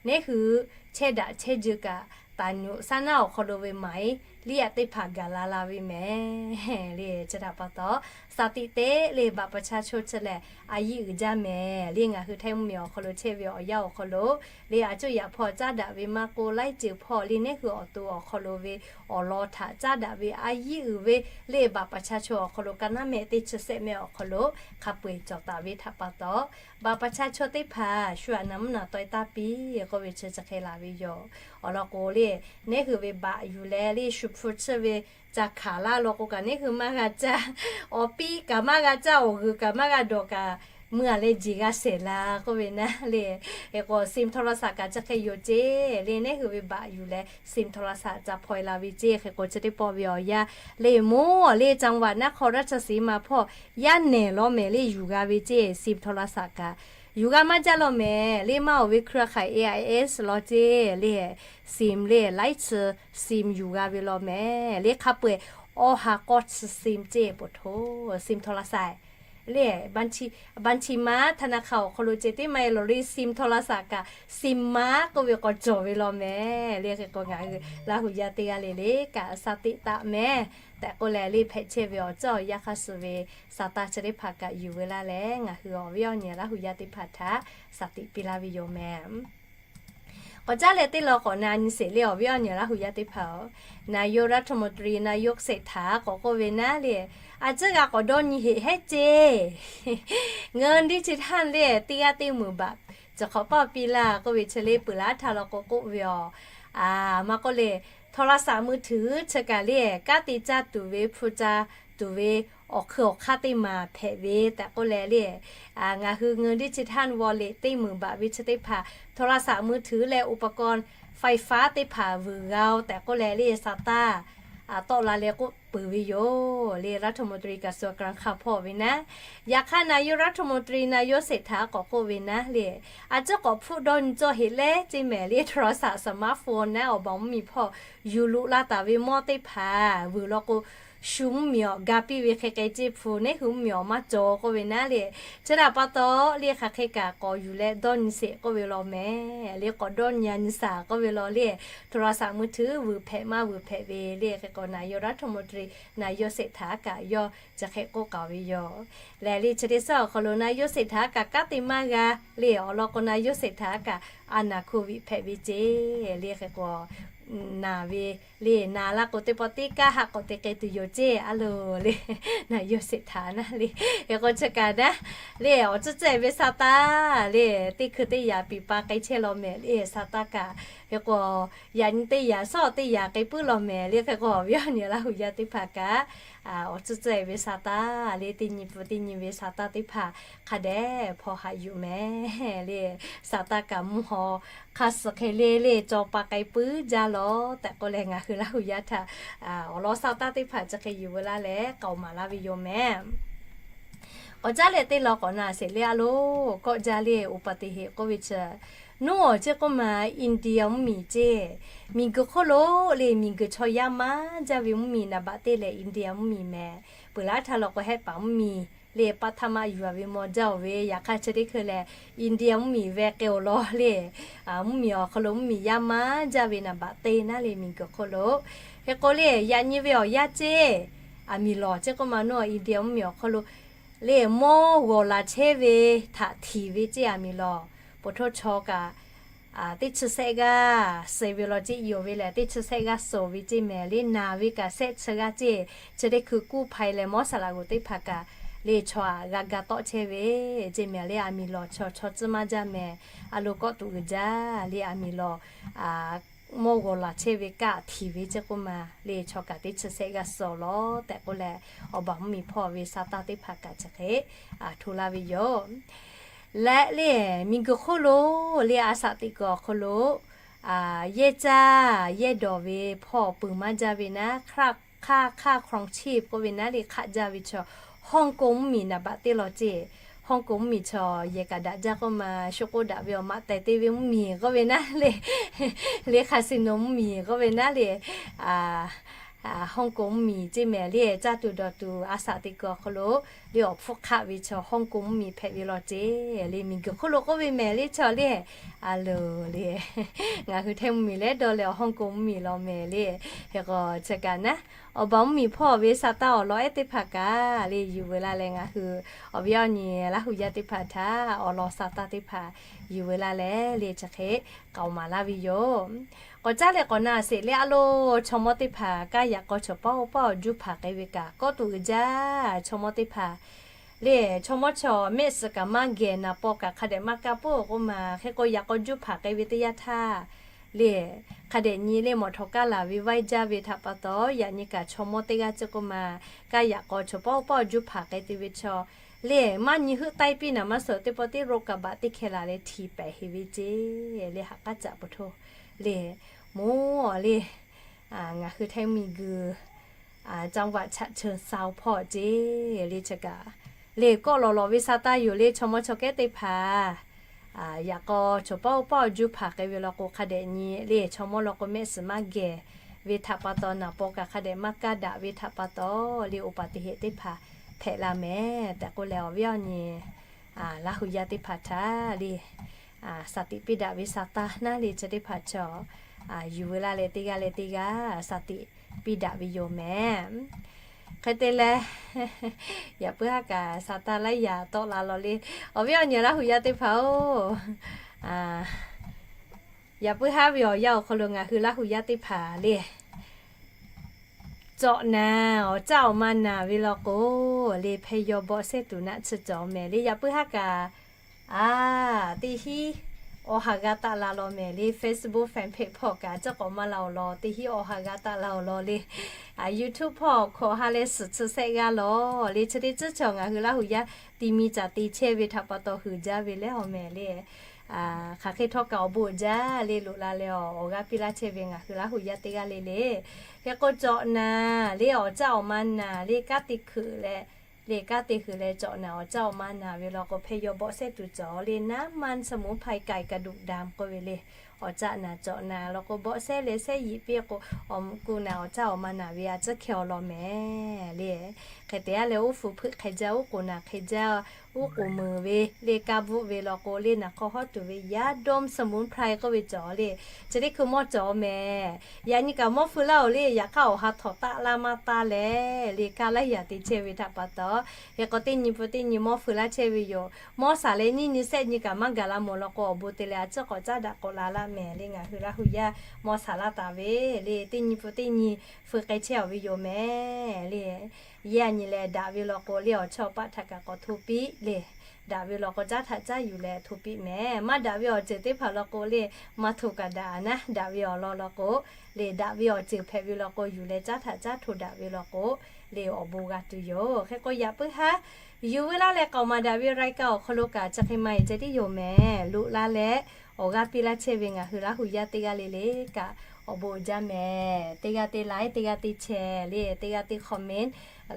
neˇ hui chehˇ daꞈ chehˇ jeu kaꞈ taˍ nyoꞈ shaˉ naˉ awˬ hk'aw lo ve maˍ-e liˇ yaꞈ teˇ hpaˍ gaˬ la la ve mehˍ le. Chi htaꞈ pa taw, shaˍ tiꞈ teˇ le บัตรประชาชน chi lehˬ a yiˇ uiˍ jaˇ mehˍ le. Ngaˬ hui Htaiˇ mvuhˇmiˬ awˬ hk'aw lo chehˇ ve awˬ yanˇ awˬ hk'aw lo le a cuˇ yaꞈ hpaw caˉ daꞈ ve maˇ k'oˆ, laiˉ ceuˬ hpaw le neˇ hui awˬ to awˬ hk'aw lo ve awˬ lawn htaꞈ caˉ daꞈ ve a yiˇ uiˍ ve le บัตรประชาชน awˬ hk'aw lo ka naˉ mehˆ teˇ chi sehˆ mehˆ awˬ hk'aw lo hk'a peu-eˬ cawˬ taˍ ve htaꞈ pa taw, บัตรประชาชน teˇ hpaˍ shu aꞈ naˍ mvuhˇ naˍ taweh taˇ piˇ k'oˆ ve chi chi hk'e laˬ ve yoˬ. Awˬ lawn k'o le, neˇ hui ve baꞈ yuˬ leh le shu hpu chiˇ ve ca hkanˍ laˇ law k'o kaꞈ neˇ hui maˇ g'a caˇ. Awˬ piˇ kaꞈ maˇ g'a caˇ, awˬ g'uiˬ kaꞈ maˇ g'a dawˬ kaꞈ, mui-a leh jeˬ g'a shehˍ la k'oˆ ve naˉ le. Hk'e k'o sim โทรศัพท์ kaꞈ chi hk'e yoˬ ceˇ le, neˇ hui ve baꞈ yuˬ leh sim โทรศัพท์ ca hpaw-e la ve ceˇ. Hk'e k'o chi teˇ pawˆ ve awˬ yanˇ le, moˉ le จังหวัดนครราชสีมา hpawˇ yaˇ nehˬ law mehˍ le yuˬ g'a ve ceˇ sim โทรศัพท์ kaꞈ. Yuˬ g'a maˇ jaˇ law mehˍ le, maˇ awˬ ve เครือข่าย AIS law ceˇ le, sim le laiˉ chi sim yuˬ g'a ve law mehˍ le. Hk'a peu-eˬ awˇ ha k'awˇ chi sim ceˇ โทรศัพท์ le, บัญชีม้า ธนาคาร awˬ hk'aw lo ceh tiˉ maˇ heˆ lawˬ le sim โทรศัพท์ kaꞈ sim ma k'oˆ ve k'awꞈ cawˬ ve law mehˍ le. Hk'e k'o ngaˬ hui Laˇ hu yaˇ teˇ g'aˇ le le kaꞈ shaˍ tiꞈ taˍ mehˍ tehꞈ k'oˆ leh le hpehꞈ chehˇ ve awˬ ceuˬ awˬ yanˇ hk'aˇ suh ve shaˍ taˇ chi teˇ hpaˍ kaꞈ yuˬ ve laˇ leh ngaˬ hui awˬ viˉ awˬ nyi Laˇ hu yaˇ teˇ hpaˍ htaꞈ shaˍ tiꞈ piˇ laˇ ve yoˬ mehˍ. K'awꞈ caˉ leh teˇ law k'awꞈ na nyi sheˍ le awˬ viˉ awˬ nyi Laˇ hu yaˇ teˇ hpaˍ-oˬ, นายกรัฐมนตรี นายกเศรษฐา k'awꞈ k'oˆ ve naˉ le, a ciˉ g'a k'awꞈ dawˇ nyi heꞈ heˉ ceˇ. เงินดิจิทัล le teˇ g'aˇ teˇ meunˍ baꞈ chi hk'awꞈ pawˇ piˇ laˇ k'oˆ ve chi le peuˬ laˇ htaˇ law k'o k'oˆ ve aˬ, maˇ k'oˆ le โทรศัพท์มือถือ chi kaꞈ le kanˉ te caˇ tuˬ ve hpu ca tuˬ ve awˬ hkui awˬ hk'aˇ teˇ maˬ hpehꞈ ve tehꞈ k'oˆ leh le, ngaˬ hui เงินดิจิทัล wallet teˇ meunˍ baꞈ ve chi teˇ hpaˍ โทรศัพท์มือถือ leh อุปกรณ์ไฟฟ้า teˇ hpaˍ vuiˬ g'a-oˬ tehꞈ k'oˆ leh le shaˍ taˇ tawˆ la leh k'oˆ peuˬ ve yoˬ le. รัฐมนตรีกระทรวงการคลัง hk'a hpawˇ ve naˉ, yaꞈ hk'aˇ นายกรัฐมนตรี นายกเศรษฐา k'awꞈ k'oˆ ve naˉ le, a ciˉ k'awꞈ hpfuhˆ dawˇ nyi cawˇ heꞈ leh ceˇ mehˍ le. โทรศัพท์ สมาร์ทโฟน naˉ awˬ baˬ mvuhˇmiˬ hpawˇ yuˬ loꞈ la taˍ ve mawˇ teˇ hpaˍ vuiˬ law k'o, shu mvuhˇmiˬ awˬ ga piˇ ve hk'e k'ai ceˇ hpu, neˉ hui mvuhˇmiˬ awˬ maˇ cawˬ k'oˆ ve naˉ le. Chi htaꞈ pa taw le, hk'aˬ hk'e kaꞈ k'awꞈ yuˬ leh dawˇ nyi sheˍ k'oˆ ve law mehˍ le. K'awꞈ dawˇ nyi a nyi shaˍ k'oˆ ve law le, โทรศัพท์มือถือ vuiˬ hpehꞈ maˇ vuiˬ hpehꞈ ve le. Hk'e k'o นายกรัฐมนตรี นายกเศรษฐา kaꞈ yawˇ chi hk'e k'oˆ k'aoˍ ve yoˬ. Lehˬ le, chi teˇ suhˉ awˬ hk'aw lo นายกเศรษฐา kaꞈ kanˉ te maˇ g'a le. Awˬ lawn k'o นายกเศรษฐา kaꞈ a naˬ โควิด hpehꞈ ve ceˇ le. Hk'e k'o naˬ ve le, naˬ la k'o teˇ pawˆ teˇ kaˇ haˆ k'awꞈ te k'ai tuˬ yoˬ ceˇ a loˬ le. นายกเศรษฐา naˉ le, hk'e k'o chi kaꞈ naˉ le, awˬ tcuhˉ tcuhˉ ve sa taˇ le, teˇ hkui teˇ yaꞈ piˍ pa k'ai chehˇ law mehˍ le. Sa taˇ kaꞈ hk'e k'o yaꞈ nyi teˇ yaꞈ shawˉ teˇ yaꞈ k'ai puiˉ law mehˍ le. Hk'e k'o awˬ viˉ awˬ nyi Laˇ huˍ yaˇ teˇ hpaˍ kaꞈ awˬ tcuhˉ tcuhˉ ve sa taˇ le, teˇ nyi pfuhˍ teˇ nyi ve sa taˇ teˇ hpaˍ hk'a dehꞈ hpaw haꞈ yuˬ mehˍ le. Sa taˇ kaꞈ mvuhˇ haw hk'a suhˍ hk'e le le caw pa k'ai puiˉ jaˇ law tehꞈ k'oˆ leh, ngaˬ hui Laˇ huˍ yaˇ htaꞈ awˬ lawn sa taˇ teˇ hpaˍ chi hk'e yuˬ veu laˇ leh k'aoˍ maˍ laˇ ve yoˬ mehˍ. K'awꞈ caˉ leh teˇ law k'awꞈ na sheˍ le a loˬ. Kawˆ jaˇ le อุบัติเหตุ k'oˆ ve chi, nuˉ awˬ ceˇ k'oˆ ma India mvuhˇmiˬ ceˇ, miˬguiˬ hk'oˆ lo le miˬguiˬ chaw yaˇ maˇ jaˇ ve mvuhˇmiˬ naˍ baꞈ teˇ lehˬ India mvuhˇmiˬ mehˍ. Peuˬ laˇ htaˇ law k'o hehˆ paˍ mvuhˇmiˬ le, paˇ htaˇ maˇ yuˬ a ve maw jaˇ oˬ ve. Yaꞈ hk'aˇ chi teˇ hkui lehˬ India mvuhˇmiˬ ve k'e awˬ lawn le, mvuhˇmiˬ awˬ hk'aw lo mvuhˇmiˬ yaˇ maˇ jaˇ ve naˍ baꞈ teˇ naˉ le miˬguiˬ hk'oˆ lo. Hk'e k'o le, yaꞈ nyi ve awˬ yanˇ ceˇ, aˬ miˍ lawˬ ceˇ k'oˆ ma nuˉ India mvuhˇmiˬ awˬ hk'aw lo le mawˇ g'awˬ laˬ chehˇ ve htaꞈ htiˍ ve ceˇ aˬ miˍ lawˬ. Poˬ htoˇ chaw kaꞈ teˇ chi sehˆ g'aˇ suh ve law ceˇ, yonˍ ve lehˬ teˇ chi sehˆ g'aˇ suh ve ceˇ mehˍ le. Naˬ ve kaꞈ sehˆ chi g'aˇ ceˇ. Chi teˇ hkui กู้ภัย leh หมอ saˍ laꞈ g'oˍ teˇ hpaˍ kaꞈ le chaw aꞈ g'a ga tawˆ chehˇ ve ceˇ mehˍ le. Aˬ miˍ lawˬ chaw chaw tcuhˉ maˇ jaˇ mehˍ. A lo kawˆ tuꞈ uiˍ jaˇ le. Aˬ miˍ lawˬ mawˇ g'awˬ laˬ chehˇ ve kaꞈ htiˍ ve ceˇ k'oˆ ma le, chaw kaꞈ teˇ chi sehˆ g'aˇ suh law tehꞈ k'oˆ leh, awˬ baˬ mvuhˇmiˬ hpawˇ ve sa taˇ teˇ hpaˍ kaꞈ chi hk'e hto laˇ ve yoˬ. Leh le miˬguiˬ hk'oˆ lo le a shaꞈ teꞈ kuiˬ awˬ hk'aw lo yehˇ caˇ yehˇ dawˬ ve hpawˇ peuˬ maˇ jaˇ ve naˉ, hk'aˇ hk'aˇ ครองชีพ k'oˆ ve naˉ le hk'aˆ jaˇ ve chaw, Hawˇ k'o mvuhˇmiˬ naˍ baꞈ teˇ law ceˇ. Hawˇ k'o mvuhˇmiˬ chaw yehˬ kaꞈ daꞈ jaˇ k'oˆ ma, shu k'oˆ daꞈ ve awˬ maꞈ teh te ve mvuhˇmiˬ k'oˆ ve naˉ le, le คาสิโน mvuhˇmiˬ k'oˆ ve naˉ le, Hawˇ k'o mvuhˇmiˬ ceˇ mehˍ le. Caˇ tuˬ dawˬ tuˬ a shaꞈ teꞈ kuiˬ awˬ hk'aw lo le awˬ hpfuhˇ hk'aˆ ve chaw Hawˇ k'o mvuhˇmiˬ hpehꞈ ve law ceˇ le. Miˬguiˬ hk'oˆ lo k'oˆ ve mehˍ le chaw le, a loˬ le, ngaˬ hui Htaiˇ mvuhˇmiˬ leh dawˇ leh awˬ Hawˇ k'o mvuhˇmiˬ law mehˍ le. Hk'e k'o chi kaꞈ naˉ, awˬ baˬ mvuhˇmiˬ hpawˇ ve sa taˇ awˬ lawn ehˉ teˇ hpaˍ kaꞈ le yuˬ veu laˇ leh, ngaˬ hui awˬ viˉ awˬ nyi Laˇ huˍ yaˇ teˇ hpaˍ htaꞈ awˬ lawn sa taˇ teˇ hpaˍ yuˬ veu laˇ leh le chi hk'e k'aoˍ maˍ laˇ ve yoˬ. K'awꞈ caˉ leh k'awꞈ na sheˍ le a loˬ. Chaw mawˇ teˇ hpaˍ kaˇ yaꞈ k'aw chaw paˇ oˇ paˇ awˬ juˇ hpaˍ k'ai ve kaꞈ kawˆ tuˬ uiˍ jaˇ. Chaw mawˇ teˇ hpaˍ le, chaw mawˇ chaw mehˆ suhˍ kaꞈ maˇ gehˬ, naˍ paw kaꞈ hk'a dehꞈ maˇ kaˇ puiˉ k'oˆ ma. Hk'e k'o yaꞈ k'aw juˇ hpaˍ k'ai ve teˇ yanˇ htaˇ le, hk'a dehꞈ nyi le mawˬ htawnˍ kaˇ laˬ ve vaiˇ jaˇ ve htaꞈ pa taw, yaꞈ nyi kaꞈ chaw mawˇ teˇ g'aˇ ceˇ k'oˆ ma, kaˇ yaꞈ k'aw chaw paˇ oˇ paˇ awˬ juˇ hpaˍ k'ai te ve chaw le, maˇ nyi heuˆ taiˇ piˇ naˍ maˇ suhˍ teˇ pawˆ teˇ โรคระบาด teˇ hkeh laˬ leh htiˍ pehˍ heˍ ve ceˇ le. Haꞈ k'aˉ caꞈ pa htoˇ le, moˍ le, ngaˬ hui Htaiˇ miˬguiˬ จังหวัดฉะเชิงเทรา hpawˇ ceˇ le chi kaꞈ le kawˆ lawˬ lawˬ ve sa taˇ yoˬ le. Chaw mawˇ chaw kehˉ teˇ hpaˍ yaꞈ k'aw chaw paˇ oˇ paˇ awˬ juˇ hpaˍ k'ai ve law k'o hk'a dehꞈ nyi le, chaw mawˇ law k'o mehˆ suhˍ maˇ gehˬ ve htaꞈ pa taw naˍ paw kaꞈ hk'a dehꞈ maˇ kaˇ daꞈ ve htaꞈ pa taw le อุบัติเหตุ teˇ hpaˍ hpehꞈ la mehˍ tehꞈ k'oˆ leh, awˬ viˉ awˬ nyi Laˇ huˍ yaˇ teˇ hpaˍ htaꞈ le สติ piˇ daꞈ ve sa taˇ naˉ le chi teˇ hpaˍ chaw yuˬ veu laˇ leh teˇ g'aˇ leh teˇ g'aˇ สติ piˇ daꞈ ve yoˬ mehˍ. Hk'e te leh, yaꞈ puiˉ haˉ kaꞈ sa taˇ laiˉ yaꞈ tawˆ la law le, awˬ viˉ awˬ nyi Laˇ huˍ yaˇ teˇ hpaˍ oˬ, yaꞈ puiˉ haˉ ve awˬ yanˇ awˬ hk'aw lo ngaˬ hui Laˇ huˍ yaˇ teˇ hpaˍ le cawꞈ naˍ, awˬ caˇ awˬ ma naˍ ve law k'o le, hpeh yaw bawˆ sehˉ tuˬ naˆ tsuhˇ cawˬ mehˍ le. Yaꞈ puiˉ haˉ kaꞈ a, teˇ hinˉ awˬ ha g'a taˆ la law mehˍ le. Facebook fan page hpawˇ kaꞈ cawˬ k'awꞈ maˇ la awˬ lawn, teˇ hinˉ awˬ ha g'a taˆ la awˬ lawn le. YouTube hpawˇ hkawꞈ ha leh suhˍ tsuhˇ sehˆ g'aˇ law le. Chi teˇ tcuhˉ chaw ngaˬ hui Laˇ huˍ yaˇ ti mi caˍ te chehˇ ve htaꞈ pa taw huiˍ jaˇ ve leh awˬ mehˍ le. Hk'aˬ hk'e htawˇ kaꞈ awˬ bon uiˍ jaˇ le, loꞈ la leh awˬ g'aˇ piˇ laˇ chehˇ ve ngaˬ hui Laˇ huˍ yaˇ teˇ g'aˇ le le. Hk'e k'o cawꞈ naˍ le, awˬ caˆ awˬ ma naˍ le, kanˉ te hkeuꞈ leh, le kanˉ te hkeuꞈ leh cawꞈ naˍ awˬ caˆ awˬ ma naˍ ve law k'o, hpehˇ yaw bawˆ sehˉ tuˬ cawˬ le, น้ำมันสมุนไพร ไก่กระดูกดำ k'oˆ ve le. Awˬ caˆ naˍ cawꞈ naˍ law k'o, bawˆ sehˉ leh sehˉ yiꞈ piˇ k'o, awˬ kuˬ naˍ awˬ caˆ awˬ ma naˍ ve a ciˉ hkeh awˬ lawn mehˍ le. Hk'e te a leh, uˉ fuˍ hpeuꞈ hk'e jaˇ, uˉ k'oˍ naˍ hk'e jaˇ, uˉ k'oˍ meuˍ ve le, kaˇ bvuhˆ ve law k'o, le naˍ hk'aw hawˉ tuˬ ve ยาดมสมุนไพร k'oˆ ve cawˬ le. Chi teˇ hkui mawˇ cawˬ mehˍ. Yaꞈ nyi kaꞈ mawˇ feu laˇ oˬ le, yaꞈ hk'aˇ awˬ ha htawꞈ taˆ laˇ maˇ taˇ leh, le kaˇ laˇ yaꞈ te chehˇ ve htaꞈ pa taw, hk'e k'o teˇ nyi pun teˇ nyi mawˇ feu laˇ chehˇ ve yoˬ. Mawˇ shaˍ leh nyiˇ nyi sehˆ nyi kaꞈ maˇ gaˬ la mawˬ law k'o, awˬ bon te leh a ciˉ k'awꞈ caˉ daꞈ k'awꞈ la laˇ mehˍ le. Ngaˬ hui Laˇ huˍ yaˇ mawˇ shaˍ laˇ taˍ ve le, teˇ nyi pun teˇ nyi feu k'ai chehˇ awˬ ve yoˬ mehˍ le. Yaꞈ nyi lehˬ, daꞈ ve law k'o le, awˬ chawˇ paˆ htaꞈ kaꞈ k'awꞈ hto piˇ le. Daꞈ ve law k'o, caˉ htaꞈ caˉ yuˬ leh hto piˇ mehˍ. Maˇ daꞈ ve awˬ ceuˬ teˇ hpaˍ law k'o le, maˇ hto kaꞈ daꞈ naˉ. Daꞈ ve awˬ lawn law k'o le, daꞈ ve awˬ ceuˬ hpehꞈ ve law k'o, yuˬ leh caˉ htaꞈ caˉ hto daꞈ ve law k'o le, awˬ bon g'a tuˬ yoˬ. Hk'e k'o, yaꞈ puiˉ haˉ yuˬ veu laˇ leh k'aoˍ maˍ daꞈ ve รายการ awˬ hk'aw lo kaꞈ chi hk'e maˇ heˆ ceh tiˉ yoˬ mehˍ. Loꞈ la leh awˬ g'aˇ piˇ laˇ chehˇ ve ngaˬ hui Laˇ huˍ yaˇ teˇ g'aˇ le le kaꞈ awˬ bon uiˍ jaˇ mehˍ. Teˇ g'aˇ te like, teˇ g'aˇ te share le, teˇ g'aˇ te comment,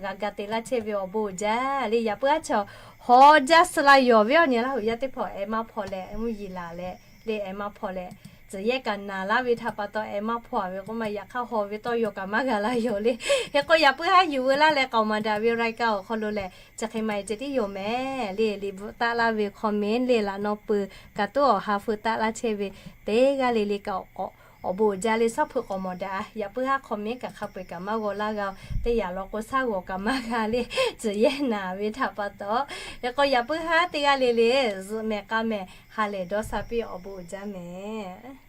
g'a ga te laˇ chehˇ ve awˬ bon uiˍ jaˇ le. Yaꞈ puiˉ haˉ chaw haw jaˇ suh la yawˬ ve awˬ nyi Laˇ huˍ yaˇ teˇ hpaˍ ehˉ maˇ hpaw leh, mvuhˇ yeˬ laˬ leh le, ehˉ maˇ hpaw leh, tcuhˬ yehˇ kaꞈ naˍ laˇ ve htaꞈ pa taw ehˉ maˇ hpaw ve k'oˆ ma, yaꞈ hk'aˇ haw ve tawˇ yaw kaꞈ maˇ g'a la yawˬ le. Hk'e k'o, yaꞈ puiˉ haˉ yuˬ veu laˇ leh k'aoˍ maˍ daꞈ ve รายการ awˬ hk'aw lo lehˬ, chi hk'e maˇ heˆ ceh tiˉ yoˬ mehˍ le. Liꞈ bvuhꞈ taˆ laˇ ve comment le, laꞈ naw peuˬ kaꞈ toˉ awˬ ha feu taˆ laˇ chehˇ ve teˇ g'aˇ le le kaꞈ awˬ bon uiˍ jaˇ le. Suhˉ hpeuꞈ k'awꞈ mawˬ daꞈ. Yaꞈ puiˉ haˉ comment kaꞈ hk'a peu-eˬ kaꞈ maˇ g'aw laˇ g'a. Teˇ yanˇ law k'o, shaˉ g'awˬ kaꞈ maˇ g'a le, tcuhˬ yehˇ naˍ ve htaꞈ pa taw. Hk'e k'o, yaꞈ puiˉ haˉ teˇ g'aˇ le le zuhꞈ mehˍ k'a mehˍ ha lehˬ dawˇ sha piˇ, awˬ bon uiˍ jaˇ mehˍ.